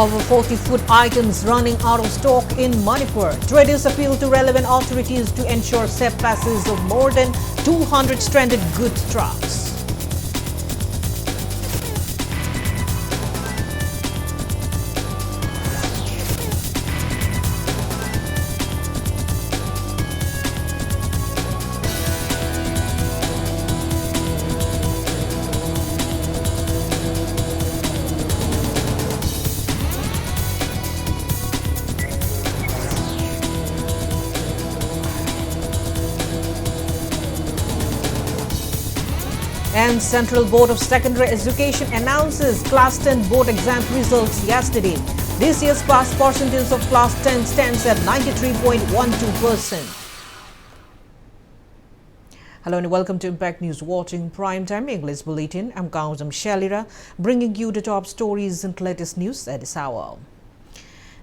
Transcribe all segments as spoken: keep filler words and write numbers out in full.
Over forty food items running out of stock in Manipur. Traders appeal to relevant authorities to ensure safe passage of more than two hundred stranded goods trucks. And Central Board of Secondary Education announces class ten board exam results yesterday. This year's pass percentage of class ten stands at ninety-three point one two percent. Hello and welcome to Impact News, watching Prime Time English Bulletin. I'm Kaunjam Shalira, bringing you the top stories and latest news at this hour.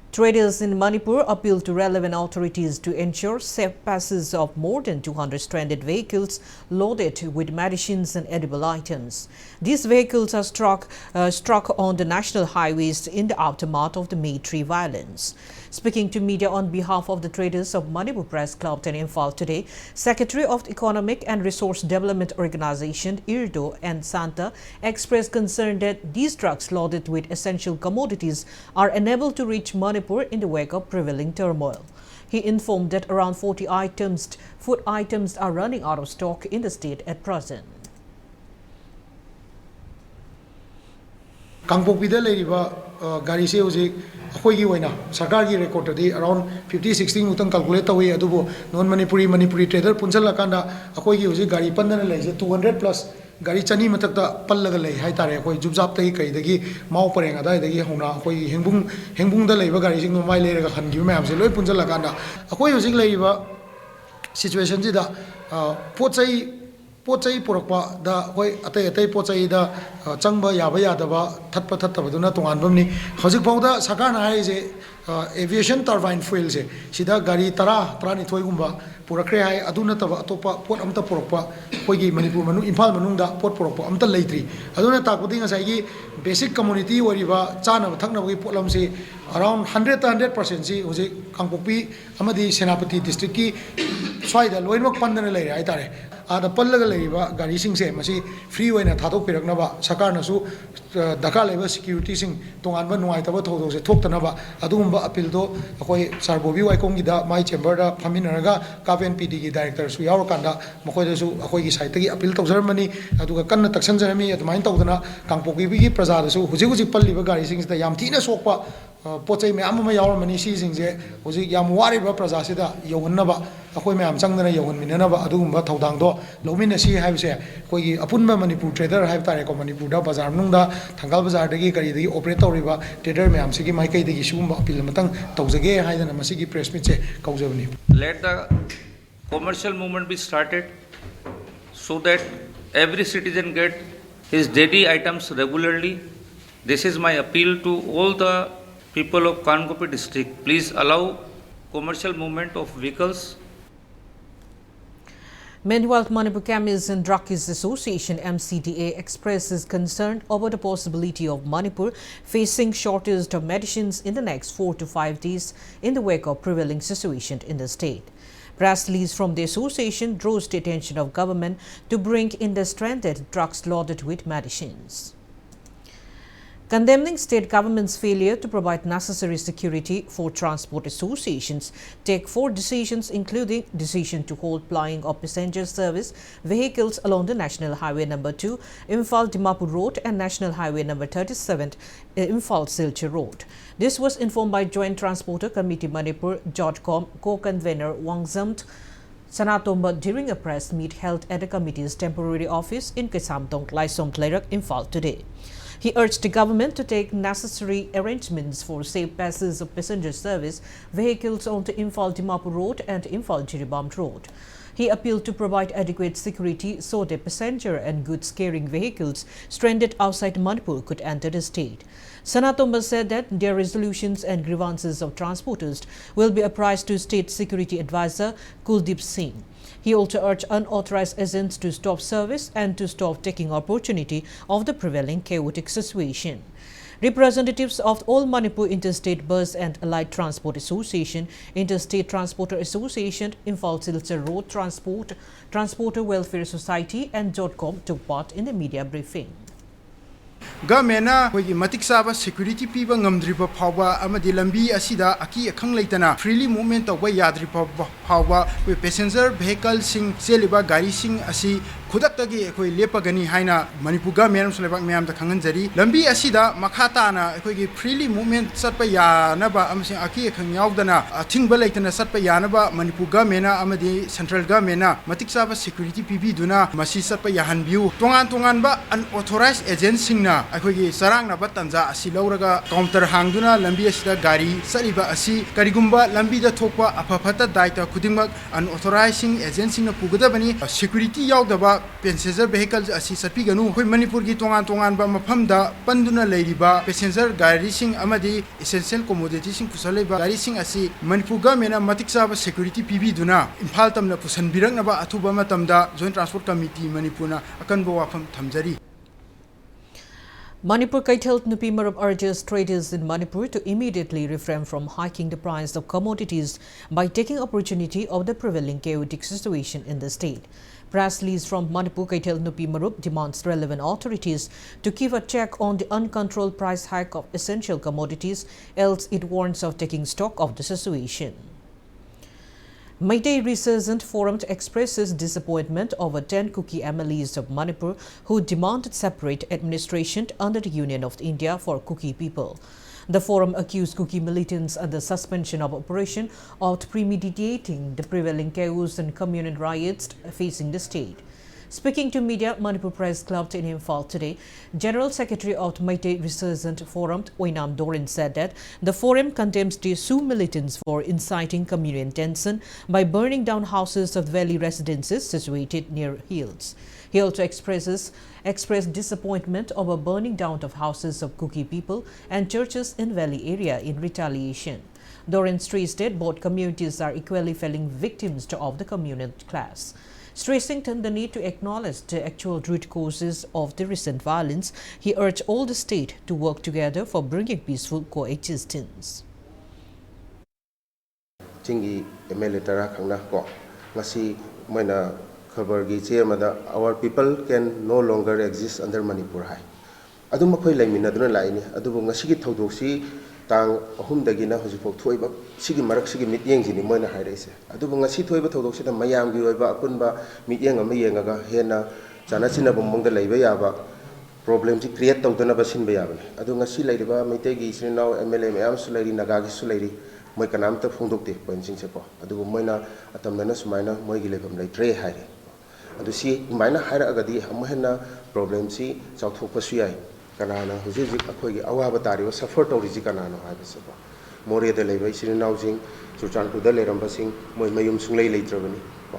Traders in Manipur appeal to relevant authorities to ensure safe passage of more than two hundred stranded vehicles loaded with medicines and edible items. These vehicles are struck, uh, struck on the national highways in the aftermath of the May three violence. Speaking to media on behalf of the traders of Manipur Press Club in Imphal today, Secretary of the Economic and Resource Development Organization, IRDO, N Santa, expressed concern that these trucks loaded with essential commodities are unable to reach Manipur in the wake of prevailing turmoil. He informed that around forty items, food items are running out of stock in the state at present. ꯀꯥꯡꯄꯣꯛꯄꯤꯗ ꯂꯩꯔꯤꯕ, ꯑ, ꯒꯥꯔꯤꯁꯦ ꯍꯧꯖꯤꯛ ꯑꯩꯈꯣꯏꯒꯤ ꯑꯣꯏꯅ ꯁꯔꯀꯥꯔꯒꯤ ꯔꯦꯀꯣꯔꯠꯇꯗꯤ around fifty sixty ꯃꯨꯛꯇꯪ calculate ꯇꯧꯏ, ꯑꯗꯨꯕꯨ ꯅꯣꯟ ꯃꯅꯤꯄꯨꯔꯤ, ꯃꯅꯤꯄꯨꯔꯤ ꯇ꯭ꯔꯦꯗꯔ ꯄꯨꯟꯁꯤꯜꯂꯀꯥꯟꯗ ꯑꯩꯈꯣꯏꯒꯤ ꯍꯧꯖꯤꯛ ꯒꯥꯔꯤ ꯄꯟꯗꯅ ꯂꯩꯔꯤꯁꯦ ꯇꯨ ꯍꯟꯗ꯭ꯔꯦꯠ ꯄ꯭ꯂꯁ ꯒꯥꯔꯤ ꯆꯅꯤ ꯃꯊꯛꯇ ꯄꯜꯂꯒ ꯂꯩ ꯍꯥꯏꯇꯥꯔꯦ꯫ ꯑꯩꯈꯣꯏ ꯖꯨꯕꯖꯥꯞꯇꯒꯤ ꯀꯩꯗꯒꯤ ꯃꯥꯎ ꯄꯔꯦꯡ ꯑꯗꯥꯏꯗꯒꯤ ꯍꯧꯅ ꯑꯩꯈꯣꯏꯒꯤ ꯍꯦꯡꯕꯨꯡ, ꯍꯦꯡꯕꯨꯡꯗ ꯂꯩꯕ ꯒꯥꯔꯤꯁꯤꯡꯗꯣ ꯃꯥꯏ ꯂꯩꯔꯒ ꯍꯟꯈꯤꯕ ꯃꯌꯥꯝꯁꯦ ꯂꯣꯏ ꯄꯨꯟꯁꯤꯜꯂꯀꯥꯟꯗ ꯑꯩꯈꯣꯏ ꯍꯧꯖꯤꯛ ꯂꯩꯔꯤꯕ ꯁꯤꯆꯨꯋꯦꯁꯟꯁꯤꯗ, ꯑ, ꯄꯣꯠ ꯆꯩ ꯄꯣꯠ ꯆꯩ ꯄꯨꯔꯛꯄꯗ ꯑꯩꯈꯣꯏ ꯑꯇꯩ ꯑꯇꯩ ꯄꯣꯠ ꯆꯩꯗ, ꯑ, ꯆꯪꯕ ꯌꯥꯕ ꯌꯥꯗꯕ, ꯊꯠꯄ ꯊꯠꯇꯕꯗꯨꯅ ꯇꯣꯉꯥꯟꯕ ꯑꯃꯅꯤ꯫ ꯍꯧꯖꯤꯛꯐꯥꯎꯗ ꯁꯔꯀꯥꯔꯅ ꯍꯥꯏꯔꯤꯁꯦ, ꯑ, aviation turbine fuelꯁꯦ ꯁꯤꯗ ꯒꯥꯔꯤ ꯇꯔꯥ, ꯇꯔꯥꯅꯤꯊꯣꯏꯒꯨꯝꯕ ꯄꯨꯔꯛꯈ꯭ꯔꯦ ꯍꯥꯏ꯫ ꯑꯗꯨ ꯅꯠꯇꯕ ꯑꯇꯣꯞꯄ ꯄꯣꯠ ꯑꯝꯇ ꯄꯨꯔꯛꯄ, ꯑꯩꯈꯣꯏꯒꯤ ꯃꯅꯤꯄꯨꯔ ꯃꯅꯨꯡ, ꯏꯝꯐꯥꯜ ꯃꯅꯨꯡꯗ ꯄꯣꯠ ꯄꯨꯔꯛꯄ ꯑꯝꯇ ꯂꯩꯇ꯭ꯔꯤ꯫ ꯑꯗꯨꯅ ꯇꯥꯛꯄꯗꯤ ꯉꯁꯥꯏꯒꯤ basic commodity ꯑꯣꯏꯔꯤꯕ ꯆꯥꯅꯕ ꯊꯛꯅꯕꯒꯤ ꯄꯣꯠꯂꯝꯁꯤ around hundredꯇ hundred percentꯁꯤ ꯍꯧꯖꯤꯛ ꯀꯥꯡꯄꯣꯛꯄꯤ ꯑꯃꯗꯤ ꯁꯦꯅꯥꯄꯇꯤ districtꯀꯤ ꯁ꯭ꯋꯥꯏꯗ ꯂꯣꯏꯅꯃꯛ ꯄꯟꯗꯅ ꯂꯩꯔꯦ ꯍꯥꯏꯇꯥꯔꯦ꯫ ꯑꯥꯗ ꯄꯜꯂꯒ ꯂꯩꯔꯤꯕ ꯒꯥꯔꯤꯁꯤꯡꯁꯦ ꯃꯁꯤ free ꯑꯣꯏꯅ ꯊꯥꯗꯣꯛꯄꯤꯔꯛꯅꯕ, ꯁꯔꯀꯥꯔꯅꯁꯨ, ꯑ, ꯗꯔꯀꯥꯔ ꯂꯩꯕ securityꯁꯤꯡ, ꯇꯣꯉꯥꯟꯕ ꯅꯨꯡꯉꯥꯏꯇꯕ ꯊꯧꯗꯣꯛꯁꯦ ꯊꯣꯛꯇꯅꯕ ꯑꯗꯨꯒꯨꯝꯕ appealꯗꯣ ꯑꯩꯈꯣꯏ ꯁꯥꯔ ꯕꯣꯕꯤ ꯋꯥꯏꯈꯣꯝꯒꯤꯗ ꯃꯥꯏ chamberꯗ ꯐꯝꯃꯤꯟꯅꯔꯒ CAF and PDꯒꯤ directorꯁꯨ ꯌꯥꯎꯔꯀꯥꯟꯗ ꯃꯈꯣꯏꯗꯁꯨ ꯑꯩꯈꯣꯏꯒꯤ sideꯇꯒꯤ appeal ꯇꯧꯖꯔꯝꯕꯅꯤ꯫ ꯑꯗꯨꯒ ꯀꯟꯅ ꯇꯛꯁꯟꯖꯔꯝꯃꯤ꯫ ꯑꯗꯨꯃꯥꯏꯅ ꯇꯧꯗꯅ ꯀꯥꯡꯄꯣꯛꯄꯤꯒꯤ ꯄ꯭ꯔꯖꯥꯗꯁꯨ ꯍꯧꯖꯤꯛ ꯍꯧꯖꯤꯛ ꯄꯜꯂꯤꯕ ꯒꯥꯔꯤꯁꯤꯡꯁꯤꯗ ꯌꯥꯝ ꯊꯤꯅ ꯁꯣꯛꯄ, ꯑ, ꯄꯣꯠ ꯆꯩ ꯃꯌꯥꯝ ꯑꯃ ꯌꯥꯎꯔꯝꯃꯅꯤ꯫ ꯁꯤꯁꯤꯡꯁꯦ ꯍꯧꯖꯤꯛ ꯌꯥꯝ ꯋꯥꯔꯤꯕ ꯄ꯭ꯔꯖꯥꯁꯤꯗ ꯌꯧꯍꯟꯅꯕ, ꯑꯩꯈꯣꯏ ꯃꯌꯥꯝ ꯆꯪꯗꯅ ꯌꯧꯍꯟꯃꯤꯟꯅꯅꯕ ꯑꯗꯨꯒꯨꯝꯕ ꯊꯧꯗꯥꯡꯗꯣ ꯂꯧꯃꯤꯟꯅꯁꯤ ꯍꯥꯏꯕꯁꯦ ꯑꯩꯈꯣꯏꯒꯤ ꯑꯄꯨꯟꯕ ꯃꯅꯤꯄꯨꯔ trader ꯍꯥꯏꯕ ꯇꯥꯔꯦꯀꯣ, ꯃꯅꯤꯄꯨꯔꯗ ꯕꯖꯥꯔ ꯃꯅꯨꯡꯗ, ꯊꯪꯒꯥꯜ ꯕꯖꯥꯔꯗꯒꯤ ꯀꯔꯤꯗꯒꯤ operate ꯇꯧꯔꯤꯕ trader ꯃꯌꯥꯝꯁꯤꯒꯤ ꯃꯥꯏꯀꯩꯗꯒꯤ ꯁꯤꯒꯨꯝꯕ appeal ꯑꯃꯇꯪ ꯇꯧꯖꯒꯦ ꯍꯥꯏꯗꯅ ꯃꯁꯤꯒꯤ press meetꯁꯦ ꯀꯧꯖꯕꯅꯤ꯫ Let the commercial movement be started so that every citizen get his daily items regularly. This is my appeal to all the people of Kangpokpi district. Please allow commercial movement of vehicles. Meanwhile, Manipur Chemists and Druggists Association, M C D A, expresses concern over the possibility of Manipur facing shortage of medicines in the next four to five days in the wake of prevailing situation in the state. Press release from the association draws the attention of government to bring in the stranded trucks loaded with medicines. Condemning state government's failure to provide necessary security for transport, associations take four decisions, including decision to halt plying of passenger service vehicles along the National Highway number two, Imphal Dimapur Road, and National Highway number thirty-seven, Imphal Silchar Road. This was informed by Joint Transporter Committee Manipur, JOTCOM, co-convener Wangzamt Sanatomba during a press meet held at the committee's temporary office in Kaisamthong, Laisomtleirak, Imphal today. He urged the government to take necessary arrangements for safe passage of passenger service vehicles onto Imphal Dimapur Road and Imphal Jiribam Road. He appealed to provide adequate security so that passenger and goods carrying vehicles stranded outside Manipur could enter the state. Sanatomba said that their resolutions and grievances of transporters will be apprised to State Security Advisor Kuldeep Singh. He also urged unauthorized agents to stop service and to stop taking opportunity of the prevailing chaotic situation. Representatives of All Manipur Interstate Bus and Allied Transport Association, Interstate Transporter Association, Imphal Silchar Road Transport, Transporter Welfare Society and Jotcom took part in the media briefing. Government ꯅ ꯑꯩꯈꯣꯏꯒꯤ ꯃꯇꯤꯛ ꯆꯥꯕ security ꯄꯤꯕ ꯉꯝꯗ꯭ꯔꯤꯕ ꯐꯥꯎꯕ ꯑꯃꯗꯤ ꯂꯝꯕꯤ ꯑꯁꯤꯗ ꯑꯀꯤ ꯑꯈꯪ ꯂꯩꯇꯅ freely movement ꯇꯧꯕ ꯌꯥꯗ꯭ꯔꯤꯕ ꯐꯥꯎꯕ ꯑꯩꯈꯣꯏ passenger vehicle ꯁꯤꯡ ꯆꯦꯜꯂꯤꯕ ꯒꯥꯔꯤꯁꯤꯡ ꯑꯁꯤ ꯈꯨꯗꯛꯇꯒꯤ ꯑꯩꯈꯣꯏ ꯂꯦꯞꯄꯒꯅꯤ ꯍꯥꯏꯅ ꯃꯅꯤꯄꯨꯔ government ꯑꯃꯁꯨꯡ ꯂꯩꯕꯥꯛ ꯃꯤꯌꯥꯝꯗ ꯈꯪꯍꯟꯖꯔꯤ꯫ ꯂꯝꯕꯤ ꯑꯁꯤꯗ ꯃꯈꯥ ꯇꯥꯅ ꯑꯩꯈꯣꯏꯒꯤ freely movement ꯆꯠꯄ ꯌꯥꯅꯕ ꯑꯃꯁꯨꯡ ꯑꯀꯤ ꯑꯈꯪ ꯌꯥꯎꯗꯅ ꯑꯊꯤꯡꯕ ꯂꯩꯇꯅ ꯆꯠꯄ ꯌꯥꯅꯕ ꯃꯅꯤꯄꯨꯔ government ꯅ ꯑꯃꯗꯤ central government ꯅ ꯃꯇꯤꯛ ꯆꯥꯕ security ꯄꯤꯕꯤꯗꯨꯅ ꯃꯁꯤ ꯆꯠꯄ ꯌꯥꯍꯟꯕꯤꯌꯨ꯫ ꯇꯣꯉꯥꯟ ꯇꯣꯉꯥꯟꯕ unauthorized agent ꯁꯤꯡꯅ ꯑꯩꯈꯣꯏꯒꯤ ꯆꯔꯥꯡꯅꯕ ꯇꯥꯟꯖꯥ ꯑꯁꯤ ꯂꯧꯔꯒ counter ꯍꯥꯡꯗꯨꯅ ꯂꯝꯕꯤ ꯑꯁꯤꯗ ꯒꯥꯔꯤ ꯆꯠꯂꯤꯕ ꯑꯁꯤ ꯀꯔꯤꯒꯨꯝꯕ ꯂꯝꯕꯤꯗ ꯊꯣꯛꯄ ꯑꯐ ꯐꯠꯇ ꯗꯥꯏꯇ ꯈꯨꯗꯤꯡꯃꯛ unauthorized ꯁꯤꯡ agent ꯁꯤꯡꯅ ꯄꯨꯒꯗꯕꯅꯤ꯫ Security ꯌꯥꯎꯗꯕ passenger vehicle ꯑꯁꯤ ꯆꯠꯄꯤꯒꯅꯨ꯫ ꯑꯩꯈꯣꯏ ꯃꯅꯤꯄꯨꯔꯒꯤ ꯇꯣꯉꯥꯟ ꯇꯣꯉꯥꯟꯕ ꯃꯐꯝꯗ ꯄꯟꯗꯨꯅ ꯂꯩꯔꯤꯕ passenger ꯒꯥꯔꯤꯁꯤꯡ ꯑꯃꯗꯤ essential commodity ꯁꯤꯡ ꯄꯨꯁꯜꯂꯤꯕ ꯒꯥꯔꯤꯁꯤꯡ ꯑꯁꯤ ꯃꯅꯤꯄꯨꯔ government ꯅ ꯃꯇꯤꯛ ꯆꯥꯕ security ꯄꯤꯕꯤꯗꯨꯅ ꯏꯝꯐꯥꯜ ꯇꯝꯅ ꯄꯨꯁꯟꯕꯤꯔꯛꯅꯕ ꯑꯊꯨꯕ ꯃꯇꯝꯗ Joint Transport Committee ꯃꯅꯤꯄꯨꯔꯅ ꯑꯀꯟꯕ ꯋꯥꯐꯝ ꯊꯝꯖꯔꯤ꯫ Manipur Keithel Nupi Marup urges traders in Manipur to immediately refrain from hiking the price of commodities by taking opportunity of the prevailing chaotic situation in the state. Press release from Manipur Keithel Nupi Marup demands relevant authorities to keep a check on the uncontrolled price hike of essential commodities, else it warns of taking stock of the situation. Meitei Resurgent Forum expresses disappointment over ten Kuki M L As of Manipur who demand separate administration under the Union of India for Kuki people. The forum accused Kuki militants under suspension of operation of premeditating the prevailing chaos and communal riots facing the state. Speaking to media, Manipur Press Club in Imphal today, General Secretary of Meitei Resurgent Forum, Oinam Dorin, said that the forum condemns the Suu militants for inciting communal tension by burning down houses of Valley residences situated near hills. He also expresses expressed disappointment over burning down of houses of Kuki people and churches in Valley area in retaliation. Dorin stressed that both communities are equally falling victims to, of the communal clash. Stressing the need to acknowledge the actual root causes of the recent violence, he urged all the state to work together for bringing peaceful coexistence. ꯆꯤꯡꯒꯤ M L A ꯇꯔꯥ ꯈꯛꯅ ꯀꯣ, ꯉꯁꯤ ꯃꯣꯏꯅ ꯈꯕꯔꯒꯤ ꯆꯦ ꯑꯃꯗ "Our people can no longer exist under Manipur" ꯍꯥꯏ꯫ ꯑꯗꯨꯝ ꯑꯩꯈꯣꯏ ꯂꯩꯃꯤꯟꯅꯗꯨꯅ ꯂꯥꯛꯏꯅꯤ꯫ ꯑꯗꯨꯕꯨ ꯉꯁꯤꯒꯤ ꯊꯧꯗꯣꯛꯁꯤ ꯇꯥꯡ ꯑꯍꯨꯝꯗꯒꯤꯅ ꯍꯧꯖꯤꯛꯐꯥꯎ ꯊꯣꯛꯏꯕ ꯁꯤꯒꯤ ꯃꯔꯛꯁꯤꯒꯤ ꯃꯤꯠꯌꯦꯡꯁꯤꯅꯤ ꯃꯣꯏꯅ ꯍꯥꯏꯔꯛꯏꯁꯦ꯫ ꯑꯗꯨꯕꯨ ꯉꯁꯤ ꯊꯣꯛꯏꯕ ꯊꯧꯗꯣꯛꯁꯤꯗ ꯃꯌꯥꯝꯒꯤ ꯑꯣꯏꯕ ꯑꯄꯨꯟꯕ ꯃꯤꯠꯌꯦꯡ ꯑꯃ ꯌꯦꯡꯉꯒ ꯍꯦꯟꯅ ꯆꯥꯟꯅ ꯆꯤꯟꯅꯕ ꯃꯑꯣꯡꯗ ꯂꯩꯕ ꯌꯥꯕ ꯄ꯭ꯔꯣꯕ꯭ꯂꯦꯝꯁꯤ ꯀ꯭ꯔꯤꯌꯦꯠ ꯇꯧꯗꯅꯕ ꯁꯤꯟꯕ ꯌꯥꯕꯅꯤ꯫ ꯑꯗꯨ ꯉꯁꯤ ꯂꯩꯔꯤꯕ ꯃꯩꯇꯩꯒꯤ ꯏꯆꯤꯟ ꯏꯅꯥꯎ ꯑꯦꯝ ꯑꯦꯜ ꯑꯦ ꯃꯌꯥꯝꯁꯨ ꯂꯩꯔꯤ, ꯅꯥꯒꯥꯒꯤꯁꯨ ꯂꯩꯔꯤ, ꯃꯣꯏ ꯀꯅꯥꯝꯇ ꯐꯣꯡꯗꯣꯛꯇꯦ ꯄꯣꯏꯟꯁꯤꯡꯁꯦꯀꯣ꯫ ꯑꯗꯨꯕꯨ ꯃꯣꯏꯅ ꯑꯇꯝꯅꯅ ꯁꯨꯃꯥꯏꯅ ꯃꯣꯏꯒꯤ ꯂꯩꯐꯝ ꯂꯩꯇ꯭ꯔꯦ ꯍꯥꯏꯔꯦ꯫ ꯑꯗꯨ ꯁꯤ ꯑꯗꯨꯃꯥꯏꯅ ꯍꯥꯏꯔꯛꯑꯒꯗꯤ ꯑꯃꯨꯛ ꯍꯦꯟꯅ ꯄ꯭ꯔꯣꯕ꯭ꯂꯦꯝꯁꯤ ꯆꯥꯎꯊꯣꯛꯄꯁꯨ ꯌꯥꯏ꯫ ꯀꯅꯥꯅ ꯍꯧꯖꯤꯛ ꯍꯧꯖꯤꯛ ꯑꯩꯈꯣꯏꯒꯤ ꯑꯋꯥꯕ ꯇꯥꯔꯤꯕ, ꯁꯐꯔ ꯇꯧꯔꯤꯁꯤ ꯀꯅꯥꯅꯣ ꯍꯥꯏꯕꯁꯦꯀꯣ꯫ ꯃꯣꯔꯦꯗ ꯂꯩꯕ ꯏꯆꯤꯟ ꯏꯅꯥꯎꯁꯤꯡ, ꯆꯨꯔꯆꯥꯟꯄꯨꯔꯗ ꯂꯩꯔꯝꯕꯁꯤꯡ, ꯃꯣꯏ ꯃꯌꯨꯝ ꯁꯨꯡꯂꯩ ꯂꯩꯇ꯭ꯔꯕꯅꯤ ꯀꯣ꯫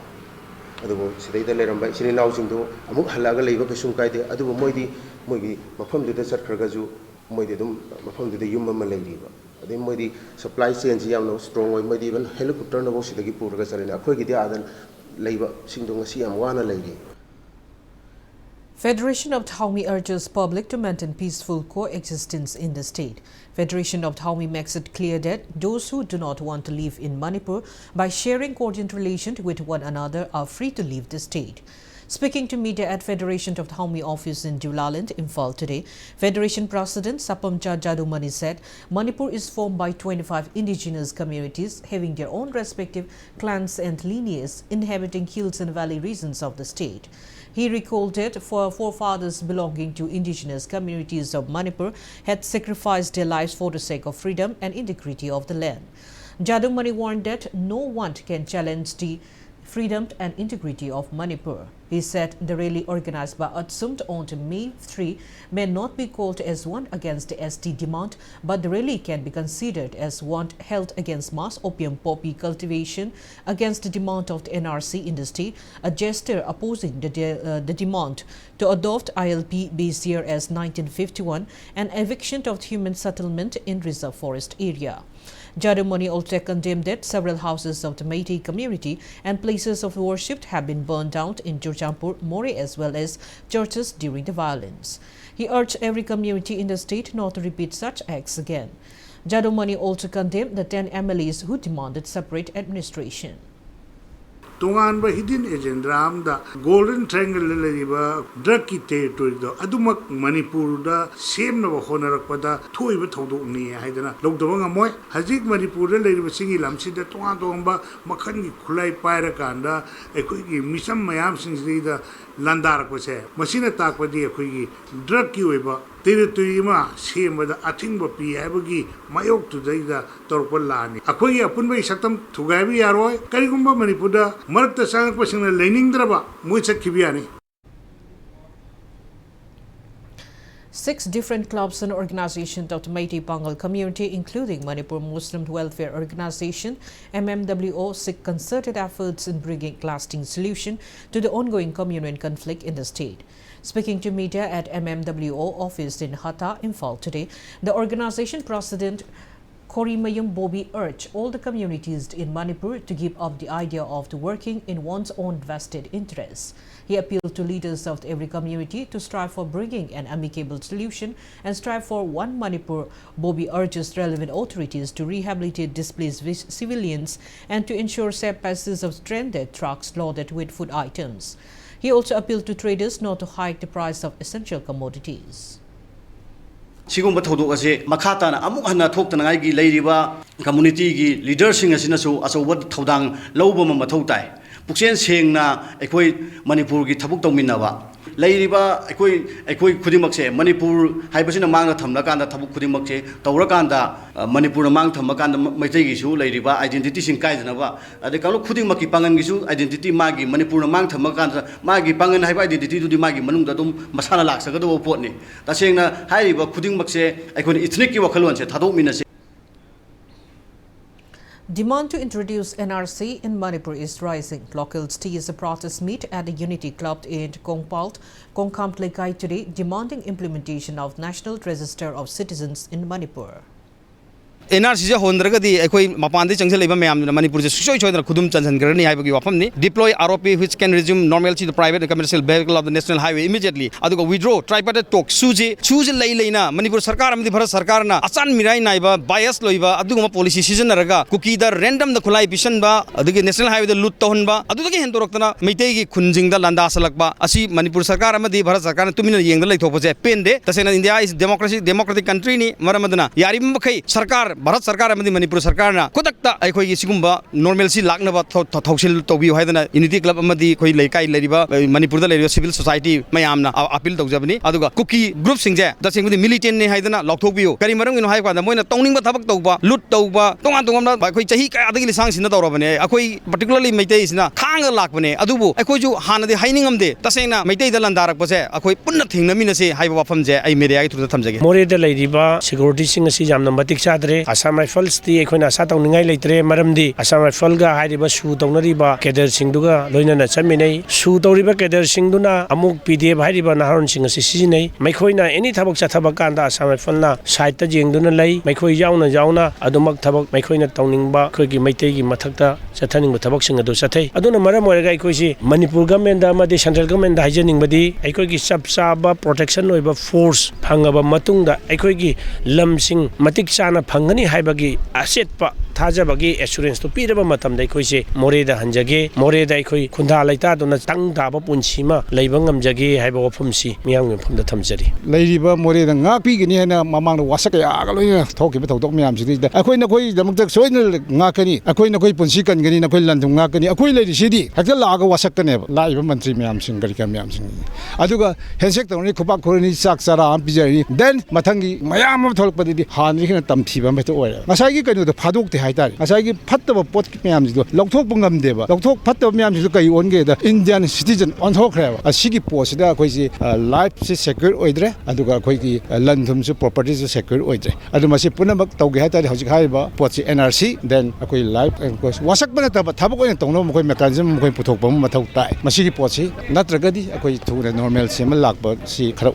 ꯑꯗꯨꯕꯨ ꯁꯤꯗꯩꯗ ꯂꯩꯔꯝꯕ ꯏꯆꯤꯟ ꯏꯅꯥꯎꯁꯤꯡꯗꯣ ꯑꯃꯨꯛ ꯍꯜꯂꯛꯑꯒ ꯂꯩꯕ ꯀꯩꯁꯨꯝ ꯀꯥꯏꯗꯦ꯫ ꯑꯗꯨꯕꯨ ꯃꯣꯏꯗꯤ ꯃꯣꯏꯒꯤ ꯃꯐꯝꯗꯨꯗ ꯆꯠꯈ꯭ꯔꯒꯁꯨ ꯃꯣꯏꯗꯤ ꯑꯗꯨꯝ ꯃꯐꯝꯗꯨꯗ ꯌꯨꯝ ꯑꯃ ꯂꯩꯔꯤꯕ꯫ ꯑꯗꯩ ꯃꯣꯏꯗꯤ ꯁꯄ꯭ꯂꯥꯏ ꯆꯦꯟꯁꯤ ꯌꯥꯝꯅ ꯁ꯭ꯇꯔꯣꯡ ꯑꯣꯏ꯫ ꯃꯣꯏꯗꯤ ꯏꯚꯟ ꯍꯦꯂꯤꯀꯣꯞꯇꯔꯅꯐꯥꯎ ꯁꯤꯗꯒꯤ ꯄꯨꯔꯒ ꯆꯠꯂꯤꯅꯤ꯫ ꯑꯩꯈꯣꯏꯒꯤꯗꯤ ꯑꯥꯗ ꯂꯩꯕꯁꯤꯡꯗꯣ ꯉꯁꯤ ꯌꯥꯝ ꯋꯥꯅ ꯂꯩꯔꯤ꯫ Federation of Thaumi urges public to maintain peaceful coexistence in the state. Federation of Thaumi makes it clear that those who do not want to live in Manipur by sharing coordinate relation with one another are free to leave the state. Speaking to media at Federation of Thaumi office in Deulahland, Imphal today, Federation President Sapamcha Jadumani said Manipur is formed by twenty-five indigenous communities having their own respective clans and lineages inhabiting hills and valley regions of the state. He recalled that for forefathers belonging to indigenous communities of Manipur had sacrificed their lives for the sake of freedom and integrity of the land. Jadumani warned that no one can challenge the freedom and integrity of Manipur. He said the rally organized by ATSUM on May three may not be called as one against the S T demand, but the rally can be considered as one held against mass opium poppy cultivation, against the demand of the N R C in the state, a gesture opposing the, de- uh, the demand to adopt I L P B C R S nineteen fifty-one and eviction of human settlement in reserve forest area. Jadumani also condemned that several houses of the Meitei community and places of worship have been burned down in Churachandpur, Moreh, as well as churches during the violence. He urged every community in the state not to repeat such acts again. Jadumani also condemned the ten M L As who demanded separate administration. ꯇꯣꯉꯥꯟꯕ ꯍꯤꯗꯤꯟ agenda ꯑꯃꯗ golden ꯇ꯭ꯔꯥꯏꯌꯦꯡꯒꯜꯗ ꯂꯩꯔꯤꯕ ꯗ꯭ꯔꯒꯀꯤ ꯇꯦꯔꯤꯇꯣꯔꯤꯗꯣ ꯑꯗꯨꯃꯛ ꯃꯅꯤꯄꯨꯔꯗ ꯁꯦꯝꯅꯕ ꯍꯣꯠꯅꯔꯛꯄꯗ ꯊꯣꯛꯏꯕ ꯊꯧꯗꯣꯛꯅꯤ ꯍꯥꯏꯗꯅ ꯂꯧꯗꯕ ꯉꯝꯃꯣꯏ꯫ ꯍꯧꯖꯤꯛ ꯃꯅꯤꯄꯨꯔꯗ ꯂꯩꯔꯤꯕꯁꯤꯒꯤ ꯂꯝꯁꯤꯗ ꯇꯣꯉꯥꯟ ꯇꯣꯉꯥꯟꯕ ꯃꯈꯜꯒꯤ ꯈꯨꯠꯂꯥꯏ ꯄꯥꯏꯔꯀꯥꯟꯗ ꯑꯩꯈꯣꯏꯒꯤ ꯃꯤꯆꯝ ꯃꯌꯥꯝꯁꯤꯡꯁꯤꯗ ꯂꯥꯟꯗꯥꯔꯛꯄꯁꯦ, ꯃꯁꯤꯅ ꯇꯥꯛꯄꯗꯤ ꯑꯩꯈꯣꯏꯒꯤ ꯗ꯭ꯔꯒꯀꯤ ꯑꯣꯏꯕ ꯇꯦꯔꯤꯇꯣꯔꯤ ꯑꯃ ꯁꯦꯝꯕꯗ ꯑꯊꯤꯡꯕ ꯄꯤ ꯍꯥꯏꯕꯒꯤ ꯃꯥꯌꯣꯛꯇꯨꯗꯩꯗ ꯇꯧꯔꯛꯄ ꯂꯥꯟꯅꯤ꯫ ꯑꯩꯈꯣꯏꯒꯤ ꯑꯄꯨꯟꯕꯒꯤ ꯁꯛꯇꯝ ꯊꯨꯒꯥꯏꯕ ꯌꯥꯔꯣꯏ꯫ ꯀꯔꯤꯒꯨꯝꯕ ꯃꯅꯤꯄꯨꯔꯗ ꯃꯔꯛꯇ ꯆꯪꯉꯛꯄꯁꯤꯡꯅ ꯂꯩꯅꯤꯡꯗ꯭ꯔꯕ, ꯃꯣꯏ ꯆꯠꯈꯤꯕ ꯌꯥꯅꯤ꯫ Six different clubs and organizations of the Meitei Pangal community, including Manipur Muslim Welfare Organization, M M W O, seek concerted efforts in bringing lasting solution to the ongoing communal conflict in the state. Speaking to media at M M W O office in Hatta, Imphal today, the organization president Khorimayum Bobi urged all the communities in Manipur to give up the idea of the working in one's own vested interests. He appealed to leaders of every community to strive for bringing an amicable solution and strive for one Manipur. Bobi urges relevant authorities to rehabilitate displaced vis- civilians and to ensure safe passage of stranded trucks loaded with food items. He also appealed to traders not to hike the price of essential commodities. ꯁꯤꯒꯨꯝꯕ ꯊꯧꯗꯣꯛ ꯑꯁꯤ ꯃꯈꯥ ꯇꯥꯅ ꯑꯃꯨꯛ ꯍꯟꯅ ꯊꯣꯛꯇꯅꯉꯥꯏꯒꯤ ꯂꯩꯔꯤꯕ ꯀꯝꯃꯨꯅꯤꯇꯤꯒꯤ ꯂꯤꯗꯔꯁꯤꯡ ꯑꯁꯤꯅꯁꯨ ꯑꯆꯧꯕ ꯊꯧꯗꯥꯡ ꯂꯧꯕ ꯑꯃ ꯃꯊꯧ ꯇꯥꯏ꯫ ꯄꯨꯛꯆꯦꯜ ꯁꯦꯡꯅ ꯑꯩꯈꯣꯏ ꯃꯅꯤꯄꯨꯔꯒꯤ ꯊꯕꯛ ꯇꯧꯃꯤꯟꯅꯕ, ꯂꯩꯔꯤꯕ ꯑꯩꯈꯣꯏ ꯑꯩꯈꯣꯏ ꯈꯨꯗꯤꯡꯃꯛꯁꯦ, ꯃꯅꯤꯄꯨꯔ ꯍꯥꯏꯕꯁꯤꯅ ꯃꯥꯡꯗ ꯊꯝꯂꯀꯥꯟꯗ, ꯊꯕꯛ ꯈꯨꯗꯤꯡꯃꯛꯁꯦ ꯇꯧꯔꯀꯥꯟꯗ, ꯑ, ꯃꯅꯤꯄꯨꯔꯅ ꯃꯥꯡ ꯊꯝꯃꯀꯥꯟꯗ ꯃ-, ꯃꯩꯇꯩꯒꯤꯁꯨ ꯂꯩꯔꯤꯕ identityꯁꯤꯡ ꯀꯥꯏꯗꯅꯕ, ꯑꯗꯩ ꯀꯥꯡꯂꯨꯞ ꯈꯨꯗꯤꯡꯃꯛꯀꯤ ꯄꯥꯡꯒꯜꯒꯤꯁꯨ identity, ꯃꯥꯒꯤ ꯃꯅꯤꯄꯨꯔꯅ ꯃꯥꯡ ꯊꯝꯃꯀꯥꯟꯗ ꯃꯥꯒꯤ ꯄꯥꯡꯒꯜ ꯍꯥꯏꯕ identityꯗꯨꯗꯤ ꯃꯥꯒꯤ ꯃꯅꯨꯡꯗ ꯑꯗꯨꯝ ꯃꯁꯥꯅ ꯂꯥꯛꯆꯒꯗꯧꯕ ꯄꯣꯠꯅꯤ꯫ ꯇꯁꯦꯡꯅ ꯍꯥꯏꯔꯤꯕ ꯈꯨꯗꯤꯡꯃꯛꯁꯦ ꯑꯩꯈꯣꯏꯅ ethnicꯀꯤ ꯋꯥꯈꯜꯂꯣꯟꯁꯦ ꯊꯥꯗꯣꯛꯃꯤꯟꯅꯁꯤ꯫ Demand to introduce N R C in Manipur is rising. Locals tease a protest meet at the Unity Club in Kongpal, Kongkhamp Leikai today, demanding implementation of National Register of Citizens in Manipur. N R ꯁꯤꯁꯦ ꯍꯣꯟꯗ꯭ꯔꯒꯗꯤ ꯑꯩꯈꯣꯏ ꯃꯄꯥꯟꯗꯒꯤ ꯆꯪꯁꯤꯜꯂꯛꯏꯕ ꯃꯌꯥꯝꯗꯨꯅ ꯃꯅꯤꯄꯨꯔꯁꯦ ꯁꯨꯡꯁꯣꯏ ꯁꯣꯏꯗꯅ ꯈꯨꯗꯨꯝ ꯆꯟꯁꯤꯟꯈ꯭ꯔꯅꯤ ꯍꯥꯏꯕꯒꯤ ꯋꯥꯐꯝꯅꯤ꯫ Deploy R O P which can resume normalcy the private and commercial vehicle of the national highway immediately꯫ ꯑꯗꯨꯒ withdraw tripartite talk sushi sushi ꯂꯩ ꯂꯩꯅ ꯃꯅꯤꯄꯨꯔ ꯁꯔꯀꯥꯔ ꯑꯃꯗꯤ ꯚꯥꯔꯠ ꯁꯔꯀꯥꯔꯅ ꯑꯆꯥꯟ ꯃꯤꯔꯥꯏ ꯅꯥꯏꯕ bias ꯂꯣꯏꯕ ꯑꯗꯨꯒꯨꯝꯕ policy ꯁꯤꯖꯤꯟꯅꯔꯒ ꯀꯨꯀꯤꯗ randomꯗ ꯈꯨꯠꯂꯥꯏ ꯄꯤꯁꯟꯕ, ꯑꯗꯒꯤ national highwayꯗ loot ꯇꯧꯍꯟꯕ, ꯑꯗꯨꯗꯒꯤ ꯍꯦꯟꯗꯣꯔꯛꯇꯅ ꯃꯩꯇꯩꯒꯤ ꯈꯨꯟꯁꯤꯡꯗ ꯂꯥꯟꯗꯥꯁꯜꯂꯛꯄ ꯑꯁꯤ ꯃꯅꯤꯄꯨꯔ ꯁꯔꯀꯥꯔ ꯑꯃꯗꯤ ꯚꯥꯔꯠ ꯁꯔꯀꯥꯔꯅ ꯇꯨꯃꯤꯟꯅ ꯌꯦꯡꯗ ꯂꯩꯊꯣꯛꯄꯁꯦ ꯄꯦꯟꯗꯦ꯫ ꯇꯁꯦꯡꯅ India is democracy, democratic countryꯅꯤ꯫ ꯃꯔꯝ ꯑꯗꯨꯅ ꯌꯥꯔꯤꯕ ꯃꯈꯩ ꯁꯔꯀꯥꯔ, ꯚꯥꯔꯠ ꯁꯔꯀꯥꯔ ꯑꯃꯗꯤ ꯃꯅꯤꯄꯨꯔ ꯁꯔꯀꯥꯔꯅ ꯈꯨꯗꯛꯇ ꯑꯩꯈꯣꯏꯒꯤ ꯁꯤꯒꯨꯝꯕ normalcy ꯂꯥꯛꯅꯕ ꯊꯧ-, ꯊꯧ-, ꯊꯧꯁꯤꯜ ꯇꯧꯕꯤꯌꯨ ꯍꯥꯏꯗꯅ Unity Club ꯑꯃꯗꯤ ꯑꯩꯈꯣꯏ ꯂꯩꯀꯥꯏ ꯂꯩꯔꯤꯕ, ꯑ, ꯃꯅꯤꯄꯨꯔꯗ ꯂꯩꯔꯤꯕ civil society ꯃꯌꯥꯝꯅ ꯑ-, appeal ꯇꯧꯖꯕꯅꯤ꯫ ꯑꯗꯨꯒ ꯀꯨꯀꯤ groupꯁꯤꯡꯁꯦ ꯇꯁꯦꯡꯕꯗꯤ militantꯅꯤ ꯍꯥꯏꯗꯅ ꯂꯥꯎꯊꯣꯛꯄꯤꯌꯨ꯫ ꯀꯔꯤ ꯃꯔꯝꯒꯤꯅꯣ ꯍꯥꯏꯕ ꯀꯥꯟꯗ ꯃꯣꯏꯅ ꯇꯧꯅꯤꯡꯕ ꯊꯕꯛ ꯇꯧꯕ, loot ꯇꯧꯕ, ꯇꯣꯉꯥꯟ ꯇꯣꯉꯥꯟꯕ ꯑꯩꯈꯣꯏ ꯆꯍꯤ ꯀꯌꯥꯗꯒꯤ ꯂꯤꯁꯥꯡꯁꯤꯟꯅ ꯇꯧꯔꯕꯅꯦ꯫ ꯑꯩꯈꯣꯏ particularly ꯃꯩꯇꯩꯁꯤꯅ ꯈꯥꯡꯉꯒ ꯂꯥꯛꯄꯅꯦ꯫ ꯑꯗꯨꯕꯨ ꯑꯩꯈꯣꯏꯁꯨ ꯍꯥꯟꯅꯗꯤ ꯍꯥꯏꯅꯤꯡꯉꯝꯗꯦ꯫ ꯇꯁꯦꯡꯅ ꯃꯩꯇꯩꯗ ꯂꯥꯟꯗꯥꯔꯛꯄꯁꯦ ꯑꯩꯈꯣꯏ ꯄꯨꯟꯅ ꯊꯦꯡꯅꯃꯤꯟꯅꯁꯦ ꯍꯥꯏꯕ ꯋꯥꯐꯝꯁꯦ ꯑꯩ mediaꯒꯤ throughꯗ ꯊꯝꯖꯒꯦ꯫ ꯃꯣꯔꯦꯗ ꯂꯩꯔꯤꯕ securityꯁꯤꯡ ꯑꯁꯤ ꯌꯥꯝꯅ ꯃꯇꯤꯛ ꯆꯥꯗ꯭ꯔꯦ꯫ Assam Riflesꯇꯤ ꯑꯩꯈꯣꯏꯅ ꯑꯁꯥ ꯇꯧꯅꯤꯡꯉꯥꯏ ꯂꯩꯇ꯭ꯔꯦ꯫ ꯃꯔꯝꯗꯤ Assam Riflesꯒ ꯍꯥꯏꯔꯤꯕ ꯁꯨ ꯇꯧꯅꯔꯤꯕ cadreꯁꯤꯡꯗꯨꯒ ꯂꯣꯏꯅꯅ ꯆꯠꯃꯤꯟꯅꯩ꯫ ꯁꯨ ꯇꯧꯔꯤꯕ cadreꯁꯤꯡꯗꯨꯅ ꯑꯃꯨꯛ P D F ꯍꯥꯏꯔꯤꯕ ꯅꯍꯥꯔꯣꯟꯁꯤꯡ ꯑꯁꯤ ꯁꯤꯖꯤꯟꯅꯩ꯫ ꯃꯈꯣꯏꯅ any ꯊꯕꯛ ꯆꯠꯊꯕ ꯀꯥꯟꯗ Assam Riflesꯅ sideꯇ ꯌꯦꯡꯗꯨꯅ ꯂꯩ꯫ ꯃꯈꯣꯏ ꯌꯥꯎꯅ ꯌꯥꯎꯅ ꯑꯗꯨꯃꯛ ꯊꯕꯛ ꯃꯈꯣꯏꯅ ꯇꯧꯅꯤꯡꯕ ꯑꯩꯈꯣꯏꯒꯤ ꯃꯩꯇꯩꯒꯤ ꯃꯊꯛꯇ ꯆꯠꯊꯅꯤꯡꯕ ꯊꯕꯛꯁꯤꯡ ꯑꯗꯨ ꯆꯠꯊꯩ꯫ ꯑꯗꯨꯅ ꯃꯔꯝ ꯑꯣꯏꯔꯒ ꯑꯩꯈꯣꯏꯁꯤ ꯃꯅꯤꯄꯨꯔ governmentꯗ ꯑꯃꯗꯤ central governmentꯗ ꯍꯥꯏꯖꯅꯤꯡꯕꯗꯤ ꯑꯩꯈꯣꯏꯒꯤ ꯆꯞ ꯆꯥꯕ protection ꯑꯣꯏꯕ force ꯐꯪꯉꯕ ꯃꯇꯨꯡꯗ ꯑꯩꯈꯣꯏꯒꯤ ꯂꯝꯁꯤꯡ ꯃꯇꯤꯛ ꯆꯥꯅ ꯐꯪꯒꯅꯤ ꯍꯥꯏꯕꯒꯤ ꯑꯆꯦꯠꯄ ꯊꯥꯖꯕꯒꯤ ꯑꯦꯁꯨꯔꯦꯟꯁꯇꯨ ꯄꯤꯔꯕ ꯃꯇꯝꯗ ꯑꯩꯈꯣꯏꯁꯦ ꯃꯣꯔꯦꯗ ꯍꯟꯖꯒꯦ, ꯃꯣꯔꯦꯗ ꯑꯩꯈꯣꯏ ꯈꯨꯟꯗꯥ ꯂꯩꯇꯥꯗꯨꯅ ꯇꯪ ꯇꯥꯕ ꯄꯨꯟꯁꯤ ꯑꯃ ꯂꯩꯕ ꯉꯝꯖꯒꯦ ꯍꯥꯏꯕ ꯋꯥꯐꯝꯁꯤ ꯃꯤꯌꯥꯝꯒꯤ ꯃꯐꯝꯗ ꯊꯝꯖꯔꯤ꯫ ꯂꯩꯔꯤꯕ ꯃꯣꯔꯦꯗ ꯉꯥꯛꯄꯤꯒꯅꯤ ꯍꯥꯏꯅ ꯃꯃꯥꯡꯗ ꯋꯥꯁꯛ ꯀꯌꯥꯒ ꯂꯣꯏꯅꯅ ꯊꯣꯛꯈꯤꯕ ꯊꯧꯗꯣꯛ ꯃꯌꯥꯝꯁꯤꯗꯩꯗ ꯑꯩꯈꯣꯏ ꯅꯈꯣꯏꯒꯤꯗꯃꯛꯇ ꯁꯣꯏꯗꯅ ꯉꯥꯛꯀꯅꯤ, ꯑꯩꯈꯣꯏ ꯅꯈꯣꯏ ꯄꯨꯟꯁꯤ ꯀꯟꯒꯅꯤ, ꯅꯈꯣꯏ ꯂꯟ ꯊꯨꯝ ꯉꯥꯛꯀꯅꯤ, ꯑꯩꯈꯣꯏ ꯂꯩꯔꯤꯁꯤꯗꯤ ꯍꯦꯛꯇ ꯂꯥꯛꯑꯒ ꯋꯥꯁꯛꯀꯅꯦꯕ ꯂꯥꯛꯏꯕ ꯃꯟꯇ꯭ꯔꯤ ꯃꯌꯥꯝꯁꯤꯡ, ꯀꯔꯤ ꯀꯔꯥ ꯃꯌꯥꯝꯁꯤꯡ꯫ ꯑꯗꯨꯒ ꯍꯦꯟꯁꯦꯛ ꯇꯧꯔꯅꯤ, ꯈꯨꯄꯥꯛ ꯈꯨꯔꯅꯤ, ꯆꯥꯛ ꯆꯔꯥ ꯑꯃ ꯄꯤꯖꯔꯅꯤ, then ꯃꯊꯪꯒꯤ ꯃꯌꯥꯝ ꯑꯃ ꯊꯣꯛꯂꯛꯄꯗꯗꯤ ꯍꯥꯟꯅꯗꯤ ꯍꯦꯟꯅ ꯇꯝꯊꯤꯕ ꯑꯃ ꯍꯦꯛꯇ ꯑꯣꯏꯔꯦ꯫ ꯉꯁꯥꯏꯒꯤ ꯀꯩꯅꯣꯗꯣ ꯐꯥꯗꯣꯛꯇꯦ ꯍꯥꯏꯇꯥꯔꯦ꯫ ꯉꯁꯥꯏꯒꯤ ꯐꯠꯇꯕ ꯄꯣꯠ ꯃꯌꯥꯝꯁꯤꯗꯣ ꯂꯧꯊꯣꯛꯄ ꯉꯝꯗꯦꯕ꯫ ꯂꯧꯊꯣꯛ ꯐꯠꯇꯕ ꯃꯌꯥꯝꯁꯤꯁꯨ ꯀꯩ ꯑꯣꯟꯒꯦꯗ, ꯏꯟꯗꯤꯌꯥꯟ ꯁꯤꯇꯤꯖꯟ ꯑꯣꯟꯊꯣꯛꯈ꯭ꯔꯦꯕ꯫ ꯑꯁꯤꯒꯤ ꯄꯣꯠꯁꯤꯗ ꯑꯩꯈꯣꯏꯁꯤ, ꯑ, ꯂꯥꯏꯐꯁꯤ ꯁꯦꯀ꯭ꯌꯨꯔ ꯑꯣꯏꯗ꯭ꯔꯦ, ꯑꯗꯨꯒ ꯑꯩꯈꯣꯏꯒꯤ, ꯑ, ꯂꯟ ꯊꯨꯝꯁꯨ, ꯄ꯭ꯔꯣꯄꯔꯇꯤꯁꯨ ꯁꯦꯀ꯭ꯌꯨꯔ ꯑꯣꯏꯗ꯭ꯔꯦ꯫ ꯑꯗꯨ ꯃꯁꯤ ꯄꯨꯝꯅꯃꯛ ꯇꯧꯒꯦ ꯍꯥꯏ ꯇꯥꯔꯗꯤ ꯍꯧꯖꯤꯛ ꯍꯥꯏꯔꯤꯕ ꯄꯣꯠꯁꯤ ꯑꯦꯟ ꯑꯥꯔ ꯁꯤ, then ꯑꯩꯈꯣꯏ ꯂꯥꯏꯐ, ꯋꯥꯁꯛꯄ ꯅꯠꯇꯕ ꯊꯕꯛ ꯑꯣꯏꯅ ꯇꯧꯅꯕ ꯃꯈꯣꯏ ꯃꯦꯀꯥꯅꯤꯖꯝ ꯃꯈꯣꯏ ꯄꯨꯊꯣꯛꯄ ꯑꯃ ꯃꯊꯧ ꯇꯥꯏ꯫ ꯃꯁꯤꯒꯤ ꯄꯣꯠꯁꯤ ꯅꯠꯇ꯭ꯔꯒꯗꯤ ꯑꯩꯈꯣꯏ ꯊꯨꯅ ꯅꯣꯔꯃꯦꯜꯁꯤ ꯑꯃ ꯂꯥꯛꯄꯁꯤ ꯈꯔ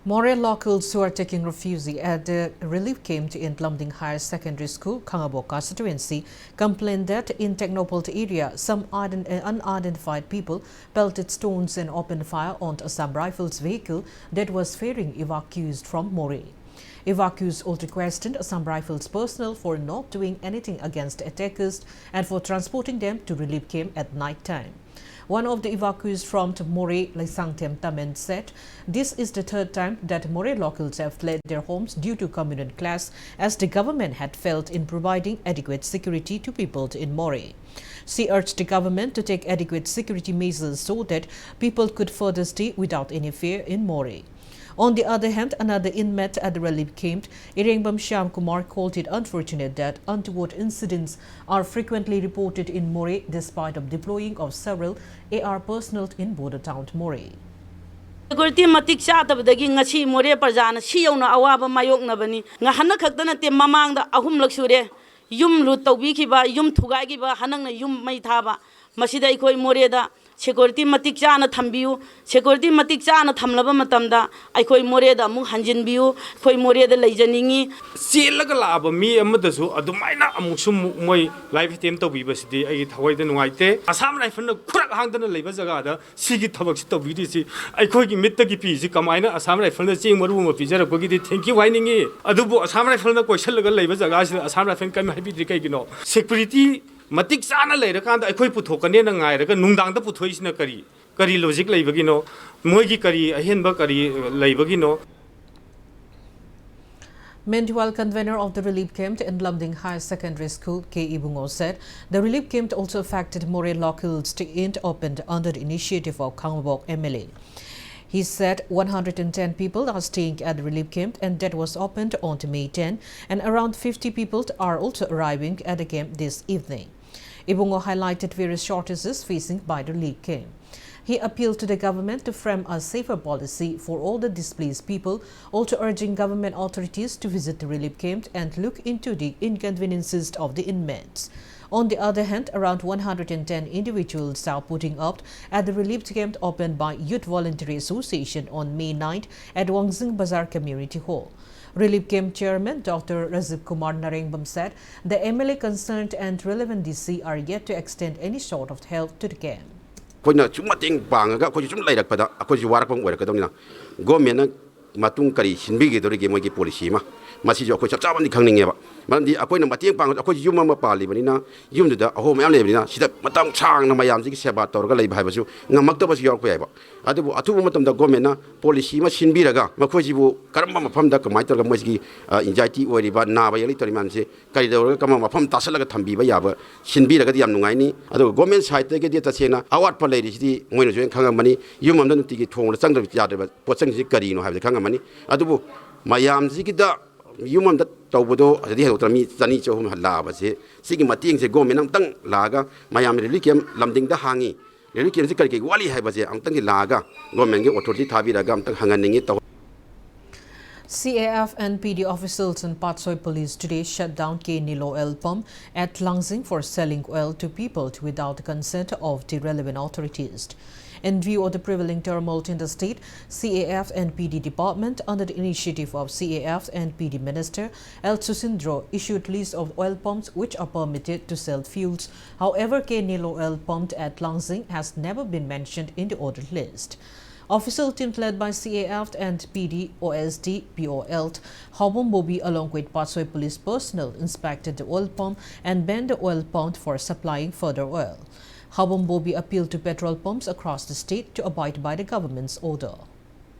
Moreh locals who are taking refuge at the relief camp in Lumding Higher Secondary School, Khangabok constituency, complained that in Technopolis area, some ident- uh, unidentified people pelted stones and opened fire on Assam Rifles vehicle that was ferrying evacuees from Moreh. Evacuees also questioned Assam Rifles personnel for not doing anything against attackers and for transporting them to relief camp at night time. One of the evacuees from Moreh, Laisangthem Tamen, said this is the third time that Moreh locals have fled their homes due to communal clash, as the government had failed in providing adequate security to people in Moreh. She urged the government to take adequate security measures so that people could further stay without any fear in Moreh. On the other hand, another inmate at the relief camp, Irengbam Shyam Kumar, called it unfortunate that untoward incidents are frequently reported in Moreh despite of deploying of several A R personnel in border town Moreh. Security ꯃꯇꯤꯛ ꯆꯥꯗꯕꯗꯒꯤ ꯉꯁꯤ ꯃꯣꯔꯦ ꯄ꯭ꯔꯖꯥꯅ ꯁꯤ ꯌꯧꯅ ꯑꯋꯥꯕ ꯃꯥꯌꯣꯛꯅꯕꯅꯤ꯫ ꯉ- ꯍꯟꯗꯛ ꯈꯛꯇ ꯅꯠꯇꯦ, ꯃꯃꯥꯡꯗ ꯑꯍꯨꯝꯂꯛ ꯁꯨꯔꯦ꯫ ꯌꯨꯝ ꯂꯨꯠ ꯇꯧꯕꯤꯈꯤꯕ, ꯌꯨꯝ ꯊꯨꯒꯥꯏꯈꯤꯕ, ꯍꯟꯗꯛꯅ ꯌꯨꯝ ꯃꯩ ꯊꯥꯕ꯫ ꯃꯁꯤꯗ ꯑꯩꯈꯣꯏ ꯃꯣꯔꯦꯗ ꯁꯦꯀ꯭ꯌꯨꯔꯤꯇꯤ ꯃꯇꯤꯛ ꯆꯥꯅ ꯊꯝꯕꯤꯌꯨ꯫ ꯁꯦꯀ꯭ꯌꯨꯔꯤꯇꯤ ꯃꯇꯤꯛ ꯆꯥꯅ ꯊꯝꯂꯕ ꯃꯇꯝꯗ ꯑꯩꯈꯣꯏ ꯃꯣꯔꯦꯗ ꯑꯃꯨꯛ ꯍꯟꯖꯤꯟꯕꯤꯌꯨ꯫ ꯑꯩꯈꯣꯏ ꯃꯣꯔꯦꯗ ꯂꯩꯖꯅꯤꯡꯏ꯫ ꯆꯦꯜꯂꯒ ꯂꯥꯛꯑꯕ ꯃꯤ ꯑꯃꯗꯁꯨ ꯑꯗꯨꯃꯥꯏꯅ ꯑꯃꯨꯛꯁꯨ ꯑꯃꯨꯛ ꯃꯣꯏ ꯂꯥꯏꯐ ꯑꯦꯇꯦꯝ ꯇꯧꯕꯤꯕꯁꯤꯗꯤ ꯑꯩꯒꯤ ꯊꯋꯥꯏꯗ ꯅꯨꯡꯉꯥꯏꯇꯦ꯫ ꯑꯁꯥꯝ ꯔꯥꯏꯐꯜꯅ ꯈꯨꯔꯛ ꯍꯥꯡꯗꯅ ꯂꯩꯕ ꯖꯒꯥꯗ ꯁꯤꯒꯤ ꯊꯕꯛꯁꯤ ꯇꯧꯕꯤꯔꯤꯁꯤ ꯑꯩꯈꯣꯏꯒꯤ ꯃꯤꯠꯇꯒꯤ ꯄꯤꯁꯤ ꯀꯃꯥꯏꯅ ꯑꯁꯥꯝ ꯔꯥꯏꯐꯜꯅ ꯆꯦꯡ ꯃꯔꯨ ꯑꯃ ꯄꯤꯖꯔꯛꯄꯒꯤꯗꯤ thank you ꯍꯥꯏꯅꯤꯡꯉꯤ꯫ ꯑꯗꯨꯕꯨ ꯑꯁꯥꯝ ꯔꯥꯏꯐꯜꯅ ꯀꯣꯏꯁꯜꯂꯒ ꯂꯩꯕ ꯖꯒꯥꯁꯤꯗ ꯑꯁꯥꯝ ꯔꯥꯏꯐꯜ ꯀꯔꯤꯝ ꯍꯥꯏꯕꯤꯗ꯭ꯔꯤ꯫ ꯀꯩꯒꯤꯅꯣ? ꯁꯦꯀ꯭ꯌꯨꯔꯤꯇꯤ ꯃꯇꯤꯛ ꯆꯥꯅ ꯂꯩꯔꯀꯥꯟꯗ ꯑꯩꯈꯣꯏ ꯄꯨꯊꯣꯛꯀꯅꯦꯅ ꯉꯥꯏꯔꯒ ꯅꯨꯡꯗꯥꯡꯗ ꯄꯨꯊꯣꯛꯏꯁꯤꯅ ꯀꯔꯤ? ꯀꯔꯤ ꯂꯣꯖꯤꯛ ꯂꯩꯕꯒꯤꯅꯣ? ꯃꯣꯏꯒꯤ ꯀꯔꯤ ꯑꯍꯦꯟꯕ ꯀꯔꯤ ꯂꯩꯕꯒꯤꯅꯣ? Meanwhile, convener of the relief camp in Lumding Higher Secondary School, K Ibungo, said the relief camp also affected Moreh locals to end opened under the initiative of Khangbok M L A. He said one hundred ten people are staying at the relief camp and that was opened on May ten, and around fifty people are also arriving at the camp this evening. Ibungo highlighted various shortages facing by the relief camp. He appealed to the government to frame a safer policy for all the displaced people, also urging government authorities to visit the relief camp and look into the inconveniences of the inmates. On the other hand, around one hundred ten individuals are putting up at the relief camp opened by Youth Voluntary Association on May ninth at Wangzing Bazar Community Hall. Relief camp chairman Doctor Rajib Kumar Narengbam said the M L A concerned and relevant D C are yet to extend any sort of help to the camp. ꯑꯩꯈꯣꯏꯅ ꯁꯨꯝ ꯃꯇꯦꯡ ꯄꯥꯡꯉꯒ ꯑꯩꯈꯣꯏꯁꯨ ꯁꯨꯝ ꯂꯩꯔꯛꯄꯗ ꯑꯩꯈꯣꯏꯁꯨ ꯋꯥꯔꯛꯄ ꯑꯃ ꯑꯣꯏꯔꯛꯀꯗꯧꯅꯤꯅ ꯒꯣꯔꯃꯦꯟꯅ ꯃꯇꯨꯡ ꯀꯔꯤ ꯁꯤꯟꯕꯤꯒꯗꯧꯔꯤꯒꯦ ꯃꯣꯏꯒꯤ ꯄꯣꯂꯤꯁꯤ ꯑꯃ? ꯃꯁꯤꯁꯨ ꯑꯩꯈꯣꯏ ꯆꯞ ꯆꯥꯕ ꯑꯃꯗꯤ ꯈꯪꯅꯤꯡꯉꯦꯕ꯫ ꯃꯔꯝꯗꯤ ꯑꯩꯈꯣꯏꯅ ꯃꯇꯦꯡ ꯄꯥꯡꯉꯁꯨ ꯑꯩꯈꯣꯏꯁꯨ ꯌꯨꯝ ꯑꯃ ꯄꯥꯜꯂꯤꯕꯅꯤꯅ ꯌꯨꯝꯗꯨꯗ ꯑꯍꯣꯕ ꯃꯌꯥꯝ ꯂꯩꯕꯅꯤꯅ ꯁꯤꯗ ꯃꯇꯝ ꯁꯥꯡꯅ ꯃꯌꯥꯝꯁꯤꯒꯤ ꯁꯦꯕꯥ ꯇꯧꯔꯒ ꯂꯩꯕ ꯍꯥꯏꯕꯁꯨ ꯉꯝꯃꯛꯇꯕꯁꯨ ꯌꯥꯎꯔꯛꯄ ꯌꯥꯏꯕ꯫ ꯑꯗꯨꯕꯨ ꯑꯊꯨꯕ ꯃꯇꯝꯗ ꯒꯣꯔꯃꯦꯟꯅ ꯄꯣꯂꯤꯁꯤ ꯑꯃ ꯁꯤꯟꯕꯤꯔꯒ ꯃꯈꯣꯏꯁꯤꯕꯨ ꯀꯔꯝꯕ ꯃꯐꯝꯗ ꯀꯃꯥꯏꯅ ꯇꯧꯔꯒ ꯃꯣꯏꯁꯤꯒꯤ ꯑꯦꯡꯖꯥꯏꯇꯤ ꯑꯣꯏꯔꯤꯕ ꯅꯥꯕ ꯌꯦꯛꯂꯤ ꯇꯧꯔꯤ ꯃꯌꯥꯝꯁꯦ ꯀꯔꯤ ꯇꯧꯔꯒ ꯀꯔꯝꯕ ꯃꯐꯝ ꯇꯥꯁꯜꯂꯒ ꯊꯝꯕꯤꯕ ꯌꯥꯕ ꯁꯤꯟꯕꯤꯔꯒꯗꯤ ꯌꯥꯝ ꯅꯨꯡꯉꯥꯏꯅꯤ꯫ ꯑꯗꯨꯒ ꯒꯣꯔꯃꯦꯟ ꯁꯥꯏꯠꯇꯒꯤꯗꯤ ꯇꯁꯦꯡꯅ ꯑꯋꯥꯠꯄ ꯂꯩꯔꯤꯁꯤꯗꯤ ꯃꯣꯏꯅꯁꯨ ꯍꯦꯟꯅ ꯈꯪꯉꯝꯃꯅꯤ꯫ ꯌꯨꯝ ꯑꯃꯗ ꯅꯨꯡꯇꯤꯒꯤ ꯊꯣꯡꯕꯗ ꯆꯪꯗꯕ ꯌꯥꯗ꯭ꯔꯕ ꯄꯣꯠꯆꯪꯁꯤ ꯀꯔꯤꯅꯣ ꯍꯥꯏꯕꯁꯤ ꯈꯪꯉꯝꯃꯅꯤ꯫ ꯑꯗꯨꯕꯨ ꯃꯌꯥꯝꯁꯤꯒꯤꯗ ꯌꯨꯝ ꯑꯃꯗ ꯇꯧꯕꯗꯣ ꯑꯗꯨꯗꯤ ꯍꯦꯟꯗꯣꯛꯇꯅ ꯃꯤ ꯆꯅꯤ ꯆꯍꯨꯝ ꯂꯥꯛꯑꯕꯁꯦ ꯁꯤꯒꯤ ꯃꯇꯦꯡꯁꯦ ꯒꯣꯔꯃꯦꯟ ꯑꯃꯇꯪ ꯂꯥꯛꯑꯒ ꯃꯌꯥꯝ ꯔꯤꯂꯤꯐ ꯀꯦꯝ ꯂꯝꯗꯤꯡꯗ ꯍꯥꯡꯉꯤ, ꯔꯤꯂꯤꯐ ꯀꯦꯝꯁꯤ ꯀꯔꯤ ꯀꯔꯤ ꯋꯥꯠꯂꯤ ꯍꯥꯏꯕꯁꯦ ꯑꯃꯨꯛꯇꯪꯗꯤ ꯂꯥꯛꯑꯒ ꯒꯣꯔꯃꯦꯟꯒꯤ ꯑꯣꯊꯣꯔꯤꯇꯤ ꯊꯥꯕꯤꯔꯒ ꯑꯃꯨꯛꯇꯪ ꯍꯪꯍꯟꯅꯤꯡꯉꯤ꯫ ꯇꯧ- C A F and P D officials and Patsoi police today shut down K Nilo oil pump at Langzing for selling oil to people without the consent of the relevant authorities. In view of the prevailing turmoil in the state, C A F and P D department, under the initiative of C A F and P D Minister L Susindro, issued list of oil pumps which are permitted to sell fuels. However, K Nilo oil pumped at Langzing has never been mentioned in the ordered list. Official teams led by C A F and P D, O S D, P O L, Haobom Bobi along with Patsoi police personnel inspected the oil pump and banned the oil pump for supplying further oil. Haobom Bobi appealed to petrol pumps across the state to abide by the government's order.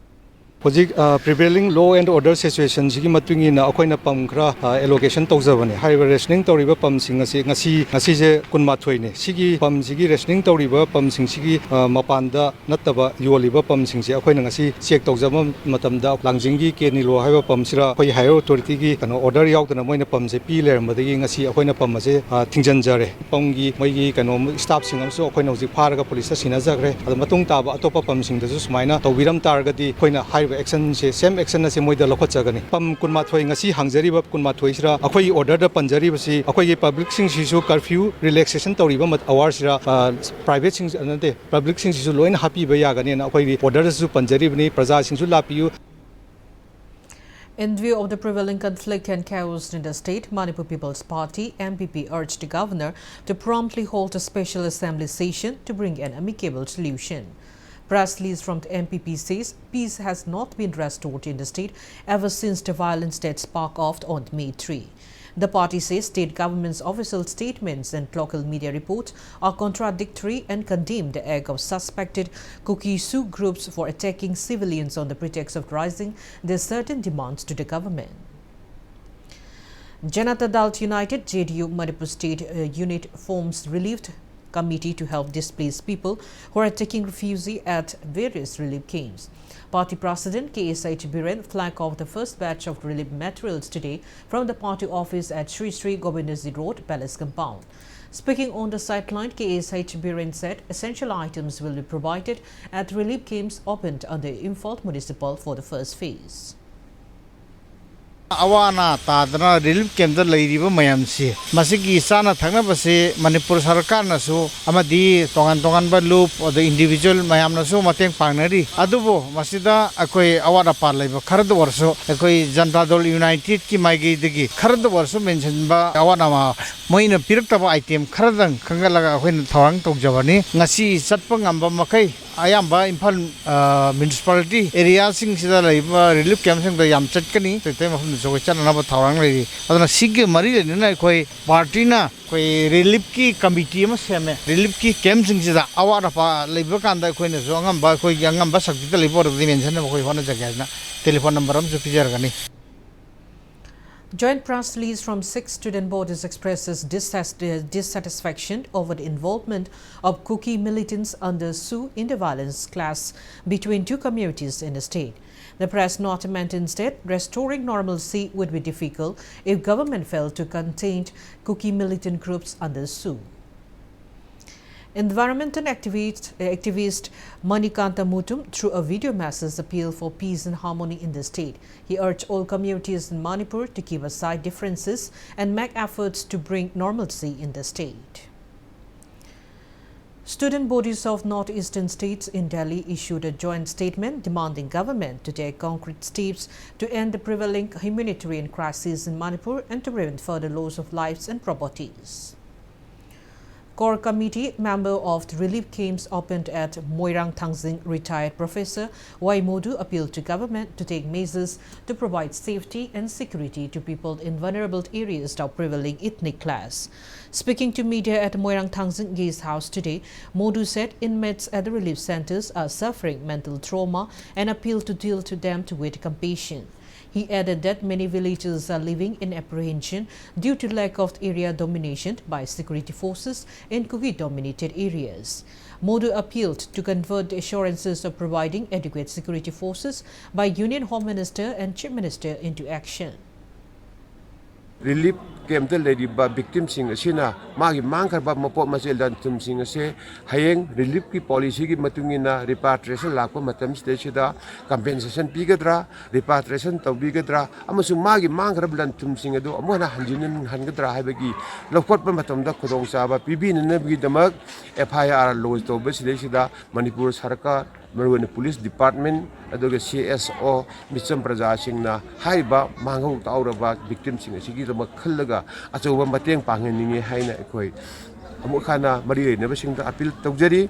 ꯍꯧꯖꯤꯛ prevailing law and order situationꯁꯤꯒꯤ ꯃꯇꯨꯡ ꯏꯟꯅ ꯑꯩꯈꯣꯏꯅ pump ꯈꯔ allocation ꯇꯧꯖꯕꯅꯤ꯫ ꯍꯥꯏꯔꯤꯕ rationing ꯇꯧꯔꯤꯕ ꯄꯝꯁꯤꯡ ꯑꯁꯤ ꯉꯁꯤ, ꯉꯁꯤꯁꯦ ꯀꯨꯟꯃꯥꯊꯣꯏꯅꯤ꯫ ꯁꯤꯒꯤ ꯄꯝꯁꯤꯒꯤ rationing ꯇꯧꯔꯤꯕ ꯄꯝꯁꯤꯡꯁꯤꯒꯤ ꯃꯄꯥꯟꯗ ꯅꯠꯇꯕ ꯌꯣꯜꯂꯤꯕ ꯄꯝꯁꯤꯡꯁꯦ ꯑꯩꯈꯣꯏꯅ ꯉꯁꯤ check ꯇꯧꯖꯕ ꯃꯇꯝꯗ ꯂꯥꯡꯖꯤꯡꯒꯤ ꯀꯦ ꯅꯤꯂꯣ ꯍꯥꯏꯕ ꯄꯝꯁꯤꯗ ꯑꯩꯈꯣꯏ higher authorityꯒꯤ ꯀꯩꯅꯣ order ꯌꯥꯎꯗꯅ ꯃꯣꯏꯅ ꯄꯝꯁꯦ ꯄꯤ ꯂꯩꯔꯝꯕꯗꯒꯤ ꯉꯁꯤ ꯑꯩꯈꯣꯏꯅ ꯄꯝ ꯑꯁꯦ ꯊꯤꯡꯖꯤꯟꯖꯔꯦ꯫ ꯄꯝꯒꯤ ꯃꯣꯏꯒꯤ ꯀꯩꯅꯣ staffꯁꯤꯡ ꯑꯃꯁꯨ ꯑꯩꯈꯣꯏꯅ ꯍꯧꯖꯤꯛ ꯐꯥꯔꯒ policeꯇ ꯁꯤꯟꯅꯖꯈ꯭ꯔꯦ꯫ ꯑꯗꯣ ꯃꯇꯨꯡ ꯇꯥꯕ ꯑꯇꯣꯞꯄ ꯄꯝꯁꯤꯡꯗꯁꯨ ꯁꯨꯃꯥꯏꯅ ꯇꯧꯕꯤꯔꯝ ꯇꯥꯔꯒꯗꯤ ꯑꯩꯈꯣꯏꯅ ꯍꯥꯏꯔꯤꯕ actionꯁꯦ, same action ꯑꯁꯦ ꯃꯣꯏꯗ ꯂꯧꯈꯠꯆꯒꯅꯤ꯫ ꯄꯝ ꯀꯨꯟꯃꯥꯊꯣꯏ ꯉꯁꯤ ꯍꯥꯡꯖꯔꯤꯕ ꯀꯨꯟꯃꯥꯊꯣꯏꯁꯤꯗ ꯑꯩꯈꯣꯏꯒꯤ orderꯗ ꯄꯟꯖꯔꯤꯕꯁꯤ ꯑꯩꯈꯣꯏꯒꯤ publicꯁꯤꯡꯁꯤꯁꯨ curfew relaxation ꯇꯧꯔꯤꯕ hourꯁꯤꯗ privateꯁꯤꯡ ꯅꯠꯇꯦ, publicꯁꯤꯡꯁꯤꯁꯨ ꯂꯣꯏꯅ ꯍꯥꯞꯄꯤꯕ ꯌꯥꯒꯅꯤꯅ ꯑꯩꯈꯣꯏꯒꯤ orderꯗꯁꯨ ꯄꯟꯖꯔꯤꯕꯅꯤ꯫ ꯄ꯭ꯔꯖꯥꯁꯤꯡꯁꯨ ꯂꯥꯛꯄꯤꯌꯨ꯫ In view of the prevailing conflict and chaos in the state, Manipur People's Party, M P P, urged the governor to promptly hold a special assembly session to bring an amicable solution. Press release from the M P P says peace has not been restored in the state ever since the violence that sparked off on May three. The party says state government's official statements and local media reports are contradictory and condemned the act of suspected Kuki Shu groups for attacking civilians on the pretext of raising their certain demands to the government. Janata Dal United, J D U, Manipur State uh, Unit forms relief committee to help displaced people who are taking refuge at various relief camps. Party President K S H Biren flagged off the first batch of relief materials today from the party office at Sri Sri Govindajee Road, Palace Compound. Speaking on the sideline, K S H Biren said essential items will be provided at relief camps opened under Imphal Municipal for the first phase. ꯑꯋꯥ ꯑꯅꯥ ꯇꯥꯗꯅ relief ꯀꯦꯝꯞꯇ ꯂꯩꯔꯤꯕ ꯃꯌꯥꯝꯁꯤ, ꯃꯁꯤꯒꯤ ꯆꯥꯅ ꯊꯛꯅꯕꯁꯤ ꯃꯅꯤꯄꯨꯔ ꯁꯔꯀꯥꯔꯅꯁꯨ ꯑꯃꯗꯤ ꯇꯣꯉꯥꯟ ꯇꯣꯉꯥꯟꯕ ꯂꯨꯞ, ꯑꯗ ꯏꯟꯗꯤꯕꯤꯖꯨꯋꯦꯜ ꯃꯌꯥꯝꯅꯁꯨ ꯃꯇꯦꯡ ꯄꯥꯡꯅꯔꯤ꯫ ꯑꯗꯨꯕꯨ ꯃꯁꯤꯗ ꯑꯩꯈꯣꯏ ꯑꯋꯥꯠ ꯑꯄꯥ ꯂꯩꯕ ꯈꯔꯗ ꯑꯣꯏꯔꯁꯨ, ꯑꯩꯈꯣꯏ ꯖꯟꯇꯥ ꯗꯜ ꯌꯨꯅꯥꯏꯇꯦꯗꯀꯤ ꯃꯥꯏꯀꯩꯗꯒꯤ ꯈꯔꯗ ꯑꯣꯏꯔꯁꯨ ꯃꯦꯟꯁꯤꯟꯕ ꯑꯋꯥꯠ ꯑꯃ, ꯃꯣꯏꯅ ꯄꯤꯔꯛꯇꯕ ꯑꯥꯏꯇꯦꯝ ꯈꯔꯗꯪ ꯈꯟꯒꯠꯂꯒ ꯑꯩꯈꯣꯏꯅ ꯊꯧꯔꯥꯡ ꯇꯧꯖꯕꯅꯤ꯫ ꯉꯁꯤ ꯆꯠꯄ ꯉꯝꯕ ꯃꯈꯩ ꯑꯌꯥꯝꯕ ꯏꯝꯐꯥꯜ, ꯑ, ꯃ꯭ꯌꯨꯅꯤꯁꯤꯄꯥꯂꯤꯇꯤ ꯑꯦꯔꯤꯌꯥꯁꯤꯡꯁꯤꯗ ꯂꯩꯕ ꯔꯤꯂꯤꯐ ꯀꯦꯝꯞꯁꯤꯡꯗ ꯌꯥꯝ ꯆꯠꯀꯅꯤ꯫ ꯑꯇꯩ ꯑꯇꯩ ꯃꯐꯝꯗꯁꯨ ꯑꯩꯈꯣꯏ ꯆꯠꯅꯅꯕ ꯊꯧꯔꯥꯡ ꯂꯩꯔꯤ꯫ ꯑꯗꯨꯅ ꯁꯤꯒꯤ ꯃꯔꯤ ꯂꯩꯅꯅ ꯑꯩꯈꯣꯏ ꯄꯥꯔꯇꯤꯅ ꯑꯩꯈꯣꯏ ꯔꯤꯂꯤꯐꯀꯤ ꯀꯃꯤꯇꯤ ꯑꯃ ꯁꯦꯝꯃꯦ꯫ ꯔꯤꯂꯤꯐꯀꯤ ꯀꯦꯝꯞꯁꯤꯡꯁꯤꯗ ꯑꯋꯥꯠ ꯑꯄꯥ ꯂꯩꯕ ꯀꯥꯟꯗ ꯑꯩꯈꯣꯏꯅꯁꯨ ꯑꯉꯝꯕ, ꯑꯩꯈꯣꯏꯒꯤ ꯑꯉꯝꯕ ꯁꯛꯇꯤꯗ ꯂꯩꯕ ꯑꯣꯏꯔꯒꯗꯤ ꯃꯦꯟꯁꯤꯟꯅꯕ ꯑꯩꯈꯣꯏ ꯍꯣꯠꯅꯖꯒꯦ ꯍꯥꯏꯅ ꯇꯦꯂꯤꯐꯣꯟ ꯅꯝꯕꯔ ꯑꯃꯁꯨ ꯄꯤꯖꯔꯒꯅꯤ꯫ Joint press release from six student bodies expresses dissat-, uh, dissatisfaction over the involvement of Kuki militants under SoO in the violence clash between two communities in the state. The press note maintains that restoring normalcy would be difficult if government failed to contain Kuki militant groups under SoO. Environmental activist, activist Manikanta Mutum, through a video message, appealed for peace and harmony in the state. He urged all communities in Manipur to keep aside differences and make efforts to bring normalcy in the state. Student bodies of northeastern states in Delhi issued a joint statement demanding government to take concrete steps to end the prevailing humanitarian crisis in Manipur and to prevent further loss of lives and properties. Core committee member of the relief camps opened at Moirang Thangjing, retired Professor Y Modu, appealed to government to take measures to provide safety and security to people in vulnerable areas of prevailing ethnic clash. Speaking to media at Moirang Thangjing Guest House today, Modu said inmates at the relief centers are suffering mental trauma and appealed to deal to them with compassion. He added that many villagers are living in apprehension due to lack of area domination by security forces in Kuki-dominated areas. Modu appealed to convert the assurances of providing adequate security forces by Union Home Minister and Chief Minister into action. Relief ꯀꯦꯝꯞꯇ ꯂꯩꯔꯤꯕ ꯚꯤꯛꯇꯤꯝꯁꯤꯡ ꯑꯁꯤꯅ ꯃꯥꯒꯤ ꯃꯥꯡꯈ꯭ꯔꯕ ꯃꯄꯣꯠ ꯃꯆꯩ ꯂꯟ ꯊꯨꯝꯁꯤꯡ ꯑꯁꯦ ꯍꯌꯦꯡ ꯔꯤꯂꯤꯐꯀꯤ ꯄꯣꯂꯤꯁꯤꯒꯤ ꯃꯇꯨꯡ ꯏꯟꯅ ꯔꯤꯄꯥꯇ꯭ꯔꯤꯌꯦꯁꯟ ꯂꯥꯛꯄ ꯃꯇꯝꯁꯤꯗꯩꯁꯤꯗ ꯀꯝꯄꯦꯟꯁꯦꯁꯟ ꯄꯤꯒꯗ꯭ꯔꯥ, ꯔꯤꯄꯥꯇ꯭ꯔꯤꯌꯦꯁꯟ ꯇꯧꯕꯤꯒꯗ꯭ꯔꯥ, ꯑꯃꯁꯨꯡ ꯃꯥꯒꯤ ꯃꯥꯡꯈ꯭ꯔꯕ ꯂꯟ ꯊꯨꯝꯁꯤꯡ ꯑꯗꯨ ꯑꯃꯨꯛ ꯍꯟꯅ ꯍꯟꯖꯤꯟꯍꯟꯒꯗ꯭ꯔꯥ ꯍꯥꯏꯕꯒꯤ ꯂꯧꯈꯠꯄ ꯃꯇꯝꯗ ꯈꯨꯗꯣꯡꯆꯥꯕ ꯄꯤꯕꯤꯅꯅꯕꯒꯤꯗꯃꯛ ꯑꯦꯐ ꯑꯥꯏ ꯑꯥꯔ ꯂꯣꯟꯆ ꯇꯧꯕꯁꯤꯗꯩꯁꯤꯗ ꯃꯅꯤꯄꯨꯔ ꯁꯔꯀꯥꯔ, ꯃꯔꯨꯑꯣꯏꯅ ꯄꯨꯂꯤꯁ ꯗꯤꯄꯥꯔꯠꯃꯦꯟ, ꯑꯗꯨꯒ ꯁꯤ ꯑꯦꯁ ꯑꯣ, ꯃꯤꯆꯝ ꯄ꯭ꯔꯖꯥꯁꯤꯡꯅ ꯍꯥꯏꯔꯤꯕ ꯃꯥꯡꯍꯧ ꯇꯥꯍꯧꯔꯕ ꯚꯤꯛꯇꯤꯝꯁꯤꯡ ꯑꯁꯤꯒꯤꯗꯃꯛ ꯈꯜꯂꯒ ꯑꯆꯧꯕ ꯃꯇꯦꯡ ꯄꯥꯡꯍꯟꯅꯤꯡꯉꯤ ꯍꯥꯏꯅ ꯑꯩꯈꯣꯏ ꯑꯃꯨꯛ ꯍꯟꯅ ꯃꯔꯤ ꯂꯩꯅꯕꯁꯤꯡꯗ ꯑꯄꯤꯜ ꯇꯧꯖꯔꯤ꯫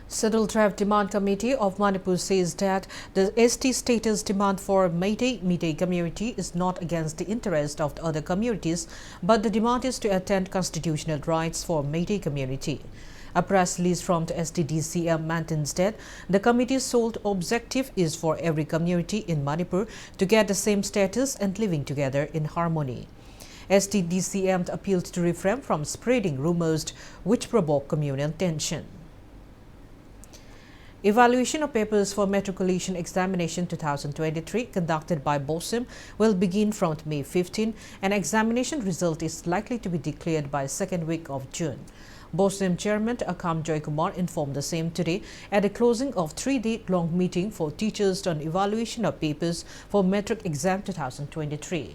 Scheduled Tribe Demand Committee of Manipur says that the S T status demand for Meitei, Meitei community is not against the interest of the other communities, but the demand is to attend constitutional rights for Meitei community. A press release from the S T D C M maintains that the committee's sole objective is for every community in Manipur to get the same status and living together in harmony. S T D C M appealed to refrain from spreading rumors which provoke communal tension. Evaluation of papers for matriculation examination two thousand twenty-three conducted by BOSEM will begin from May fifteen, and examination result is likely to be declared by second week of June. BOSEM Chairman Akam Joykumar informed the same today at the closing of three-day long meeting for teachers on evaluation of papers for matric exam two thousand twenty-three.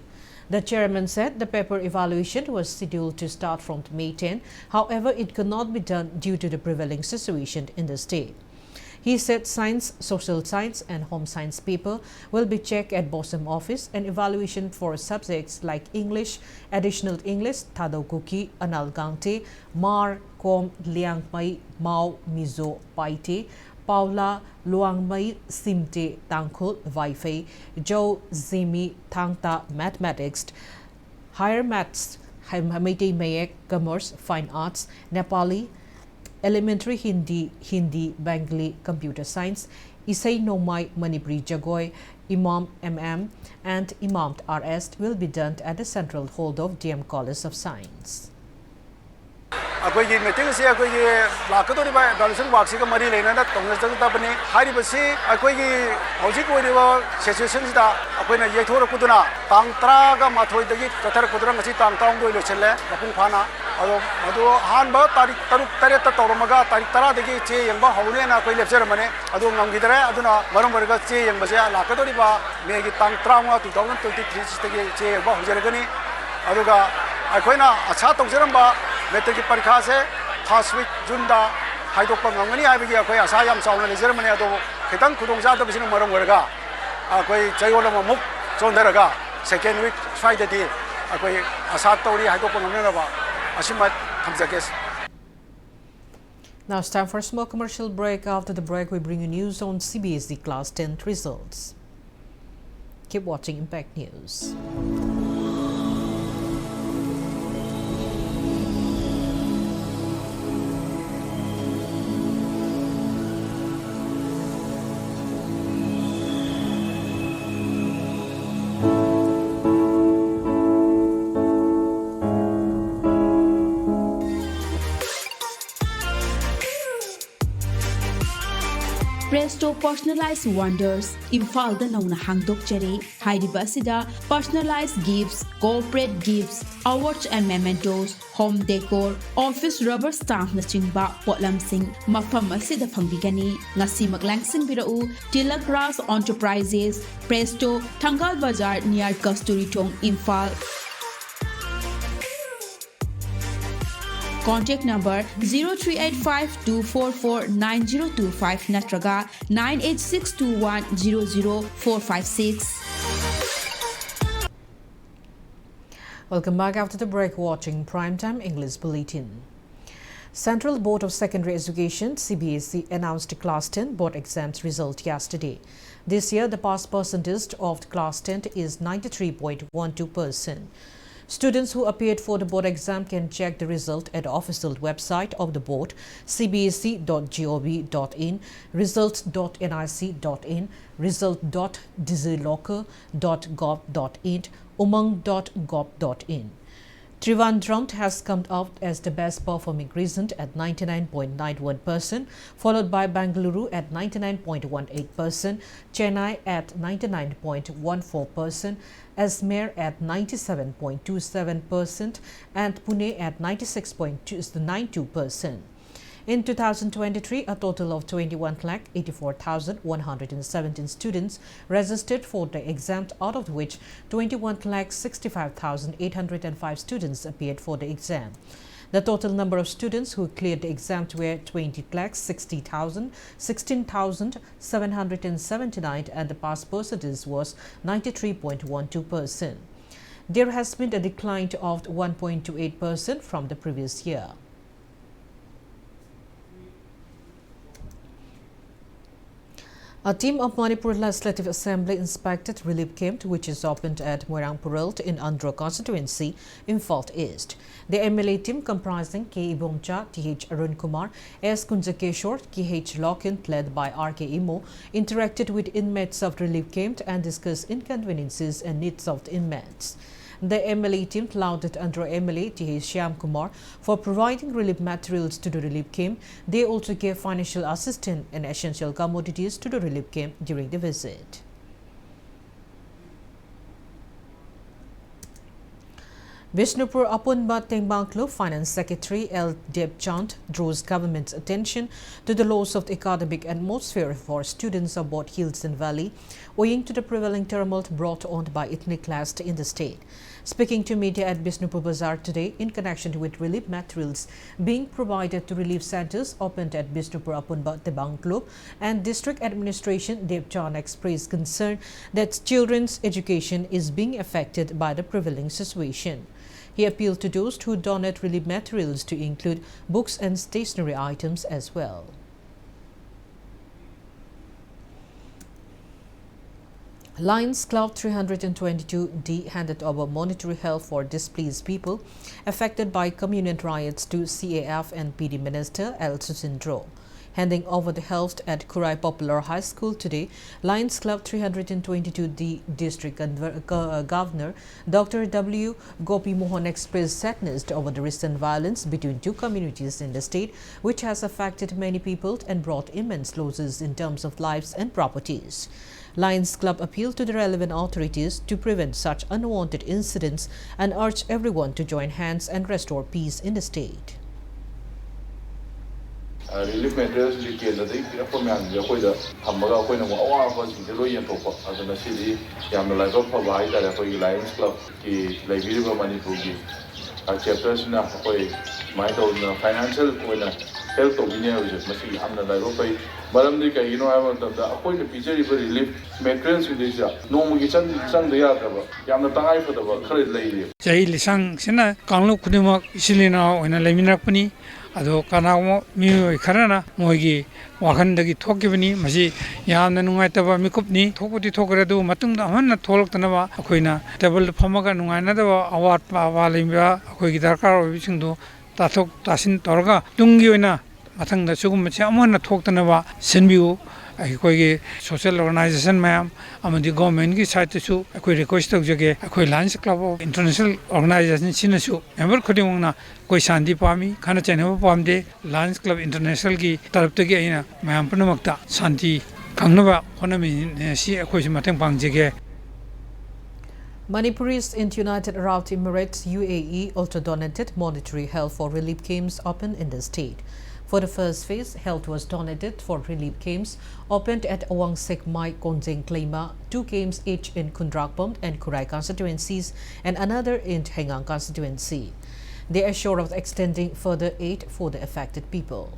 The chairman said the paper evaluation was scheduled to start from May ten. However, it could not be done due to the prevailing situation in the state. He said science, social science, and home science paper will be checked at BOSEM office, and evaluation for subjects like English, additional English, Thadou Kuki, Anal Gangte, Hmar, Kom, Liangmai, Mao, Mizo, Paite, Paula, Luangmai, Simte, Tangkhul, Vaiphei, Zou, Zeme, Thangta, Mathematics, Higher Maths, Hai-, Meitei Mayek, Commerce, Fine Arts, Nepali, Elementary Hindi, Hindi, Bengali, Computer Science, Isei Nomai, Manipuri Jagoi, Imam M M, and Imam R S will be done at the Central Hall of D M College of Science. ꯑꯩꯈꯣꯏꯒꯤ meeting ꯑꯁꯤ ꯑꯩꯈꯣꯏꯒꯤ ꯂꯥꯛꯀꯗꯧꯔꯤꯕ evaluation ꯋꯥꯛꯁꯤꯒ ꯃꯔꯤ ꯂꯩꯅꯅ ꯇꯧꯅꯖꯒꯗꯕꯅꯤ꯫ ꯍꯥꯏꯔꯤꯕꯁꯤ ꯑꯩꯈꯣꯏꯒꯤ ꯍꯧꯖꯤꯛ ꯑꯣꯏꯔꯤꯕ ꯁꯤꯆꯨꯋꯦꯁꯟꯁꯤꯗ ꯑꯩꯈꯣꯏꯅ ꯌꯩꯊꯣꯔꯛꯄꯗꯨꯅ ꯇꯥꯡ ꯇꯔꯥꯒ ꯃꯥꯊꯣꯏꯗꯒꯤ ꯆꯠꯊꯔꯛꯄꯗꯨꯅ ꯉꯁꯤ ꯇꯥꯡ ꯇꯔꯥꯍꯨꯝꯗꯣꯏ ꯂꯣꯏꯁꯤꯜꯂꯦ ꯃꯄꯨꯡ ꯐꯥꯅ꯫ ꯑꯗꯣ ꯃꯗꯨ ꯑꯍꯥꯟꯕ ꯇꯥꯔꯤꯛ ꯇꯔꯨꯛ ꯇꯔꯦꯠꯇ ꯇꯧꯔꯝꯃꯒ ꯇꯥꯔꯤꯛ ꯇꯔꯥꯗꯒꯤ ꯆꯦ ꯌꯦꯡꯕ ꯍꯧꯅꯦꯅ ꯑꯩꯈꯣꯏ ꯂꯦꯞꯆꯔꯝꯕꯅꯦ꯫ ꯑꯗꯨ ꯉꯝꯈꯤꯗꯔꯦ꯫ ꯑꯗꯨꯅ ꯃꯔꯝ ꯑꯣꯏꯔꯒ ꯆꯦ ꯌꯦꯡꯕꯁꯦ ꯂꯥꯛꯀꯗꯧꯔꯤꯕ ꯃꯦꯒꯤ ꯇꯥꯡ ꯇꯔꯥꯃꯉꯥ, two thousand twenty three ꯁꯤꯗꯒꯤ ꯆꯦ ꯌꯦꯡꯕ ꯍꯧꯖꯔꯒꯅꯤ꯫ ꯑꯗꯨꯒ ꯑꯩꯈꯣꯏꯅ ꯑꯁꯥ ꯇꯧꯖꯔꯝꯕ ꯃꯦꯇ꯭ꯔꯤꯛꯀꯤ ꯄꯔꯤꯈꯥꯁꯦ first week Juneꯗ ꯍꯥꯏꯗꯣꯛꯄ ꯉꯝꯒꯅꯤ ꯍꯥꯏꯕꯒꯤ ꯑꯩꯈꯣꯏ ꯑꯁꯥ ꯌꯥꯝ ꯆꯥꯎꯅ ꯂꯩꯖꯔꯝꯕꯅꯦ꯫ ꯑꯗꯨꯕꯨ ꯈꯤꯇꯪ ꯈꯨꯗꯣꯡꯆꯥꯗꯕꯁꯤꯅ ꯃꯔꯝ ꯑꯣꯏꯔꯒ ꯑꯩꯈꯣꯏ ꯆꯌꯣꯜ ꯑꯃꯃꯨꯛ ꯆꯣꯟꯊꯔꯒ second week ꯁ꯭ꯋꯥꯏꯗꯗꯤ ꯑꯩꯈꯣꯏ ꯑꯁꯥ ꯇꯧꯔꯤ ꯍꯥꯏꯗꯣꯛꯄ ꯉꯝꯅꯅꯕ꯫ ꯑꯁꯤꯃ ꯊꯝꯖꯒꯦ꯫ Now it's time for a small commercial break. After the break, we bring you news on C B S E Class tenth results. Keep watching Impact News. Presto Personalized Wonders ꯏꯝꯐꯥꯜꯗ ꯅꯧꯅ ꯍꯥꯡꯗꯣꯛꯆꯔꯦ꯫ ꯍꯥꯏꯔꯤꯕ ꯑꯁꯤꯗ personalized gifts, corporate gifts, awards and mementos, home decor, office rubber stampꯅꯆꯤꯡꯕ ꯄꯣꯠꯂꯝꯁꯤꯡ ꯃꯐꯝ ꯑꯁꯤꯗ ꯐꯪꯕꯤꯒꯅꯤ꯫ ꯉꯁꯤꯃꯛ ꯂꯥꯡꯁꯤꯟꯕꯤꯔꯛꯎ꯫ Tilak Raj Enterprises, Presto, Thangal Bazar near Kasturi Thong, Imphal. Contact number zero three eight five two four four nine zero two five ꯅꯠꯇ꯭ꯔꯒ nine eight six two one zero zero four five six. Welcome back after the break, watching Primetime English Bulletin. Central Board of Secondary Education, C B S E, announced class ten board exams result yesterday. This year, the pass percentage of the class ten is ninety-three point one two percent. Students who appeared for the board exam can check the result at the official website of the board, C B S E dot gov dot in, results dot N I C dot in, result dot digilocker dot gov dot in, umang dot gov dot in. Trivandrum has come out as the best performing region at ninety-nine point nine one percent, followed by Bengaluru at ninety-nine point one eight percent, Chennai at ninety-nine point one four percent, Ajmer at ninety-seven point two seven percent, and Pune at ninety-six point two nine two percent. In two thousand twenty-three, a total of twenty-one lakh eighty-four thousand one hundred seventeen students registered for the exam, out of which twenty-one lakh sixty-five thousand eight hundred five students appeared for the exam. The total number of students who cleared the exam were twenty lakh sixty thousand sixteen thousand seven hundred seventy-nine, and the pass percentage was ninety-three point one two percent. There has been a decline of one point two eight percent from the previous year. A team of Manipur Legislative Assembly inspected relief camp, which is opened at Moirang Parel in Andro constituency, Imphal East. The M L A team, comprising K Ibomcha, T H Arun Kumar, S Kunjakeshwar, K H Lokin, led by R K Imo, interacted with inmates of relief camp and discussed inconveniences and needs of the inmates. The M L A team lauded Andro M L A T H Shyam Kumar for providing relief materials to the relief camp. They also gave financial assistance and essential commodities to the relief camp during the visit. Bishnupur Apunba Tengbang Club Finance Secretary L Debchand draws government's attention to the loss of the academic atmosphere for students of both Hills and Valley, owing to the prevailing turmoil brought on by ethnic clash in the state. Speaking to media at Bishnupur Bazar today in connection with relief materials being provided to relief centers opened at Bishnupur Apunba Tengbang Club and district administration, Debchand expressed concern that children's education is being affected by the prevailing situation. He appealed to those who donate relief materials to include books and stationery items as well. Lions Club three hundred twenty-two D handed over monetary help for displaced people affected by communal riots to C A F and P D Minister L Susindro. Handing over the helmet at Khurai Popular High School today, Lions Club three hundred twenty-two D District Conver- Go- uh, Governor Doctor W Gopi Mohan expressed sadness over the recent violence between two communities in the state, which has affected many people and brought immense losses in terms of lives and properties. Lions Club appealed to the relevant authorities to prevent such unwanted incidents and urged everyone to join hands and restore peace in the state. Relief ꯃꯦꯇꯔꯤꯌꯦꯜꯁꯤꯡꯁꯦ ꯀꯦꯟꯗ꯭ꯔꯗꯒꯤ ꯄꯤꯔꯛꯄ ꯃꯌꯥꯝꯁꯦ ꯑꯩꯈꯣꯏꯗ ꯊꯝꯃꯒ ꯑꯩꯈꯣꯏꯅ ꯑꯃꯨꯛ ꯑꯋꯥꯕꯁꯤꯡꯁꯦ ꯂꯣꯏ ꯌꯦꯟꯊꯣꯛꯄ꯫ ꯑꯗꯨꯅ ꯁꯤꯗꯤ ꯌꯥꯝꯅ ꯂꯥꯏꯕꯛ ꯐꯕ ꯍꯥꯏꯇꯥꯔꯦ꯫ ꯑꯩꯈꯣꯏꯒꯤ ꯂꯥꯏꯑꯣꯟꯁ ꯀ꯭ꯂꯕꯀꯤ ꯂꯩꯕꯤꯔꯤꯕ ꯃꯅꯤꯄꯨꯔꯒꯤ ꯆꯦꯞꯇꯔꯁꯤꯅ ꯑꯩꯈꯣꯏ ꯁꯨꯃꯥꯏꯅ ꯇꯧꯗꯅ ꯐꯥꯏꯅꯥꯟꯁꯤꯌꯦꯜ ꯑꯣꯏꯅ ꯍꯦꯜꯞ ꯇꯧꯕꯤꯅꯤ ꯍꯥꯏꯕꯁꯦ ꯃꯁꯤ ꯌꯥꯝꯅ ꯂꯥꯏꯕꯛ ꯐꯩ꯫ ꯃꯔꯝꯗꯤ ꯀꯩꯒꯤꯅꯣ ꯍꯥꯏꯕ ꯃꯇꯝꯗ ꯑꯩꯈꯣꯏꯅ ꯄꯤꯖꯔꯤꯕ ꯔꯤꯂꯤꯐ ꯃꯦꯇꯔꯤꯌꯦꯜꯁꯤꯡꯁꯤꯗ ꯅꯣꯡꯃꯒꯤ ꯆꯪ ꯆꯪꯗ ꯌꯥꯗ꯭ꯔꯕ ꯌꯥꯝꯅ ꯇꯉꯥꯏ ꯐꯗꯕ ꯈꯔ ꯂꯩꯔꯤ꯫ ꯆꯍꯤ ꯂꯤꯁꯥꯡꯁꯤꯅ ꯀꯥꯡꯂꯨꯞ ꯈꯨꯗꯤꯡꯃꯛ ꯏꯆꯤꯜ ꯏꯅꯥꯎ ꯑꯣꯏꯅ ꯂꯩꯃꯤꯟꯅꯔꯛꯄꯅꯤ꯫ ꯑꯗꯣ ꯀꯅꯥꯒꯨꯝꯕ ꯃꯤꯑꯣꯏ ꯈꯔꯅ ꯃꯣꯏꯒꯤ ꯋꯥꯈꯜꯗꯒꯤ ꯊꯣꯛꯈꯤꯕꯅꯤ꯫ ꯃꯁꯤ ꯌꯥꯝꯅ ꯅꯨꯡꯉꯥꯏꯇꯕ ꯃꯤꯀꯨꯞꯅꯤ꯫ ꯊꯣꯛꯄꯗꯤ ꯊꯣꯛꯈ꯭ꯔꯦ, ꯑꯗꯨꯕꯨ ꯃꯇꯨꯡꯗ ꯑꯃꯨꯛ ꯍꯟꯅ ꯊꯣꯛꯂꯛꯇꯅꯕ ꯑꯩꯈꯣꯏꯅ ꯇꯦꯕꯜꯗ ꯐꯝꯃꯒ ꯅꯨꯡꯉꯥꯏꯅꯗꯕ ꯑꯋꯥꯠꯄ ꯑꯋꯥ ꯂꯩꯕ ꯑꯩꯈꯣꯏꯒꯤ ꯗꯔꯀꯥꯔ ꯑꯣꯏꯕꯁꯤꯡꯗꯨ ꯇꯥꯊꯣꯛ ꯇꯥꯁꯤꯟ ꯇꯧꯔꯒ ꯇꯨꯡꯒꯤ ꯑꯣꯏꯅ ꯃꯊꯪꯗ ꯁꯤꯒꯨꯝꯕꯁꯦ ꯑꯃꯨꯛ ꯍꯟꯅ ꯊꯣꯛꯇꯅꯕ ꯁꯤꯟꯕꯤꯌꯨ꯫ ꯑꯩꯈꯣꯏꯒꯤ ꯁꯣꯁꯤꯌꯦꯜ ꯑꯣꯔꯒꯅꯥꯏꯖꯦꯁꯟ ꯃꯌꯥꯝ ꯑꯃꯗꯤ ꯒꯣꯔꯃꯦꯟꯒꯤ ꯁꯥꯏꯠꯇꯁꯨ ꯑꯩꯈꯣꯏ ꯔꯤꯀ꯭ꯋꯦꯁ ꯇꯧꯖꯒꯦ꯫ ꯑꯩꯈꯣꯏ ꯂꯥꯏꯑꯣꯟꯁ ꯀ꯭ꯂꯕ ꯑꯣꯐ ꯏꯟꯇꯔꯅꯦꯁꯅꯦꯜ ꯑꯣꯔꯒꯅꯥꯏꯖꯦꯁꯟꯁꯤꯅꯁꯨ ꯃꯦꯝꯕꯔ ꯈꯨꯗꯤꯡꯃꯛꯅ ꯑꯩꯈꯣꯏ ꯁꯥꯟꯇꯤ ꯄꯥꯝꯃꯤ, ꯈꯠꯅ ꯆꯩꯅꯕ ꯄꯥꯝꯗꯦ꯫ ꯂꯥꯏꯑꯣꯟꯁ ꯀ꯭ꯂꯕ ꯏꯟꯇꯔꯅꯦꯁꯅꯦꯜꯒꯤ ꯇꯔꯞꯇꯒꯤ ꯑꯩꯅ ꯃꯌꯥꯝ ꯄꯨꯝꯅꯃꯛꯇ ꯁꯥꯟꯇꯤ ꯈꯪꯅꯕ ꯍꯣꯠꯅꯃꯤꯟꯅꯁꯤ꯫ ꯑꯩꯈꯣꯏꯁꯨ ꯃꯇꯦꯡ ꯄꯥꯡꯖꯒꯦ꯫ Manipuris in United Arab Emirates, U A E, also donated monetary help for relief camps open in the state. For the first phase, help was donated for relief camps opened at Awang Sekmai, Konjeng Klema, two camps each in Khundrakpam and Khurai constituencies and another in Hengang constituency. They assure of extending further aid for the affected people.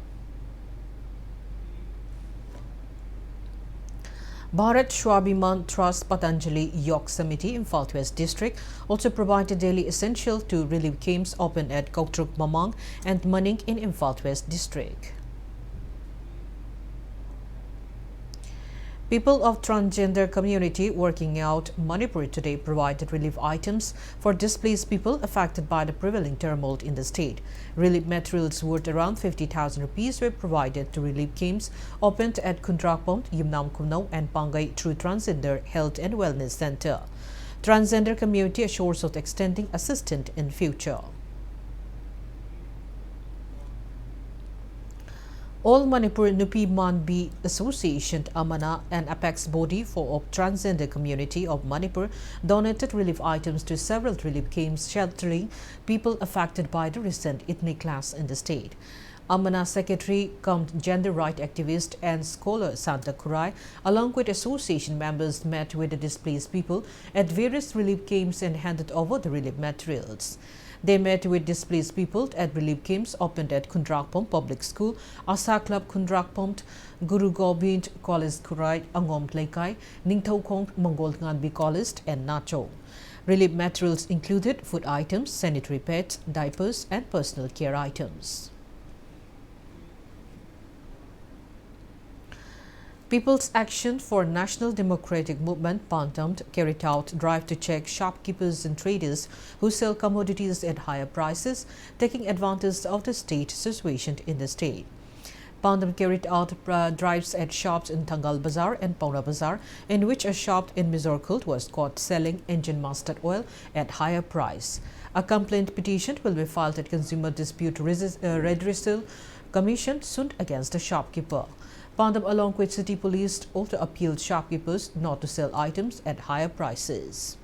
Bharat Swabhiman Trust Patanjali Yog Samiti, Imphal West District, also provided daily essential to relief camps open at Koktruk Mamang and Maning in Imphal West District. People of transgender community working out Manipur today provided relief items for displaced people affected by the prevailing turmoil in the state. Relief materials worth around fifty thousand rupees were provided to relief camps opened at Khundrakpam, Yimnam Khumnao, and Pangai through Transgender Health and Wellness Center. Transgender community assures of extending assistance in future. All Manipur Nupi Manbi Association, AMANA, an apex body for of transgender community of Manipur, donated relief items to several relief camps sheltering people affected by the recent ethnic clash in the state. AMANA secretary cum gender right activist and scholar Santa Khurai, along with association members, met with the displaced people at various relief camps and handed over the relief materials. They met with displaced people at relief camps opened at Khundrakpam Public School, Asa Club Khundrakpam, Guru Gobind College Khurai, Angom Leikai, Ningthoukhong Mongol Nganbi College, and Nacho. Relief materials included food items, sanitary pads, diapers, and personal care items. People's Action for National Democratic Movement, PANDAM, carried out drive to check shopkeepers and traders who sell commodities at higher prices, taking advantage of the state situation in the state. PANDAM carried out uh, drives at shops in Thangal Bazar and Paura Bazar, in which a shop in Mizorkhuld was caught selling engine mustard oil at higher price. A complaint petition will be filed at Consumer Dispute Resist- uh, Redressal Commission soon against the shopkeeper. PANDAM, along with city police, also appealed shopkeepers not to sell items at higher prices.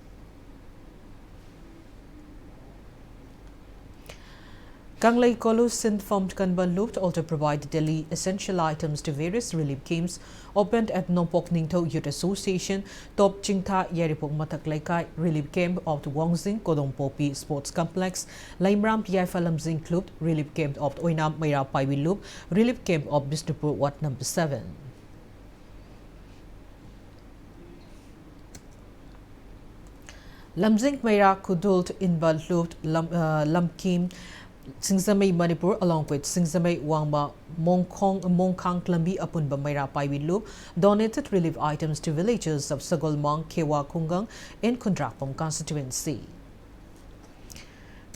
Kanglei Kolu Sinfom Kanban Lupt also provided daily essential items to various relief camps opened at Nongpok Ningthou Youth Association, Top Chingtha Yairipok Mathak Leikai Relief Camp of the Wangzing Kodong Popi Sports Complex, Laimram Yaifa Lamzing Club Relief Camp of Oinam Meira Paiwi Lup Relief Camp of Bishnupur Ward Number seven. Lamjing Meira Kudult Inbal Lup Lam, uh, Lamkim Singzamei Manipur, along with Singzamei Wangma Mongkhong, Mongkhang Lambi Apunba Meira Paiwi Lup, donated relief items to villagers of Sagolmang, Khewa Khunggang in Khundrakpam constituency.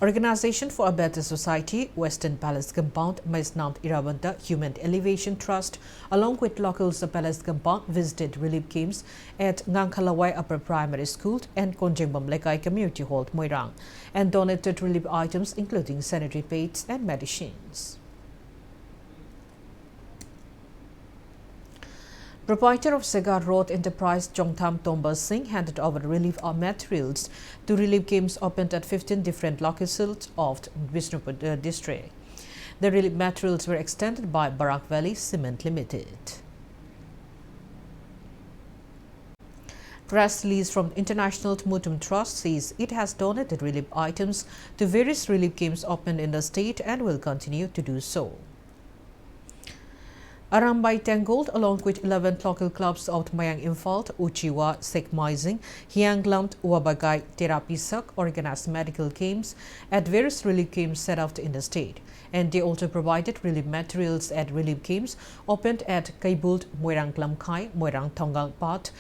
Organization for a Better Society, Western Palace Compound, Maisnam Irabanta Human Elevation Trust, along with locals of Palace Compound, visited relief camps at Ngangkhalawai Upper Primary School and Konjengbam Lekai Community Hall, Moirang, and donated relief items including sanitary pads and medicines. Proprietor of Sega Road Enterprise, Chongtham Tomba Singh, handed over relief materials to relief camps opened at fifteen different locations of Bishnupur, uh, district. The relief materials were extended by Barak Valley Cement Limited. Press release from International Tmutum Trust says it has donated relief items to various relief camps opened in the state and will continue to do so. Arambai Tenggol, along with eleven local clubs of Mayang Imphal, Uchiwa, Sekmaizing, Hianglam, Wabagai, Terapisak, organized medical camps at various relief camps set up in the state. And they also provided relief materials at relief camps opened at Kaibult, Moirang Lamkhai, Moirang Thongang Pat,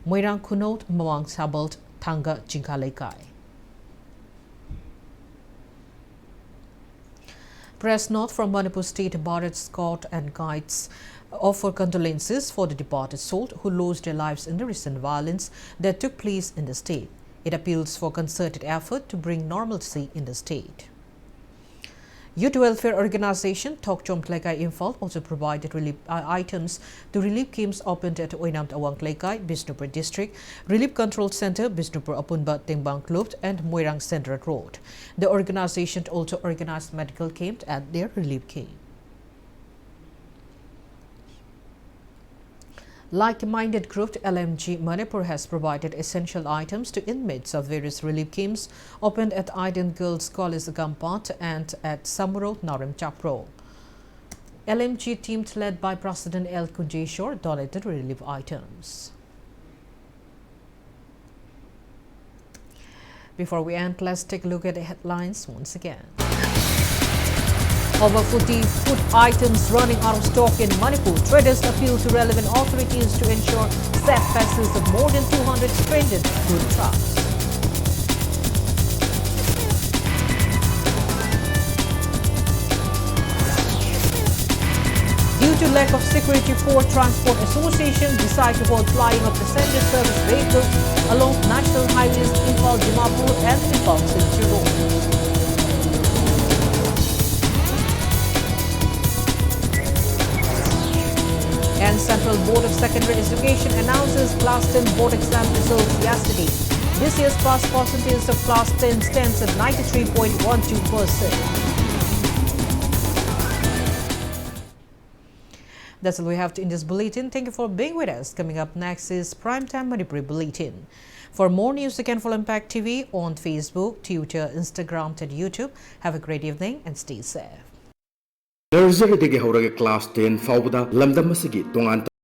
Moirang Khunot, Mawang Sabalt, Thanga, Chingkha Leikai. Press note from Manipur State: Bharat Scout and Guides offer condolences for the departed souls who lost their lives in the recent violence that took place in the state. It appeals for concerted effort to bring normalcy in the state. Youth Welfare Organization, Thokchom Lekai Imphal, also provided relief, uh, items to relief camps opened at Oinam Tawang Lekai, Bishnupur District, Relief Control Center, Bishnupur Apunba Tengbang Club, and Moirang Central Road. The organization also organized medical camp at their relief camp. Like-minded group L M G Manipur has provided essential items to inmates of various relief camps opened at Eden Girls College Gampat and at Samuro Narim Chapro. L M G team led by President L Kunjeshwar donated relief items. Before we end, let's take a look at the headlines once again. Over forty food items running out of stock in Manipur. Traders appeal to relevant authorities to ensure safe passage of more than two hundred stranded food trucks. Due to lack of security, four transport associations decide to halt plying of passenger service vehicles along national highways Imphal Dimapur and Imphal Silchar Road. And Central Board of Secondary Education announces class ten board exam results yesterday. This year's pass percentage of class ten stands at ninety-three point one two percent. That's all we have in this bulletin. Thank you for being with us. Coming up next is Primetime Manipuri Bulletin. For more news, you can follow Impact T V on Facebook, Twitter, Instagram, and YouTube. Have a great evening and stay safe. Nursery ꯗꯒꯤ ꯍꯧꯔꯒ class ten ꯐꯥꯎꯕꯗ ꯂꯝꯗꯝ ꯑꯁꯤꯒꯤ ꯇꯣꯉꯥꯟ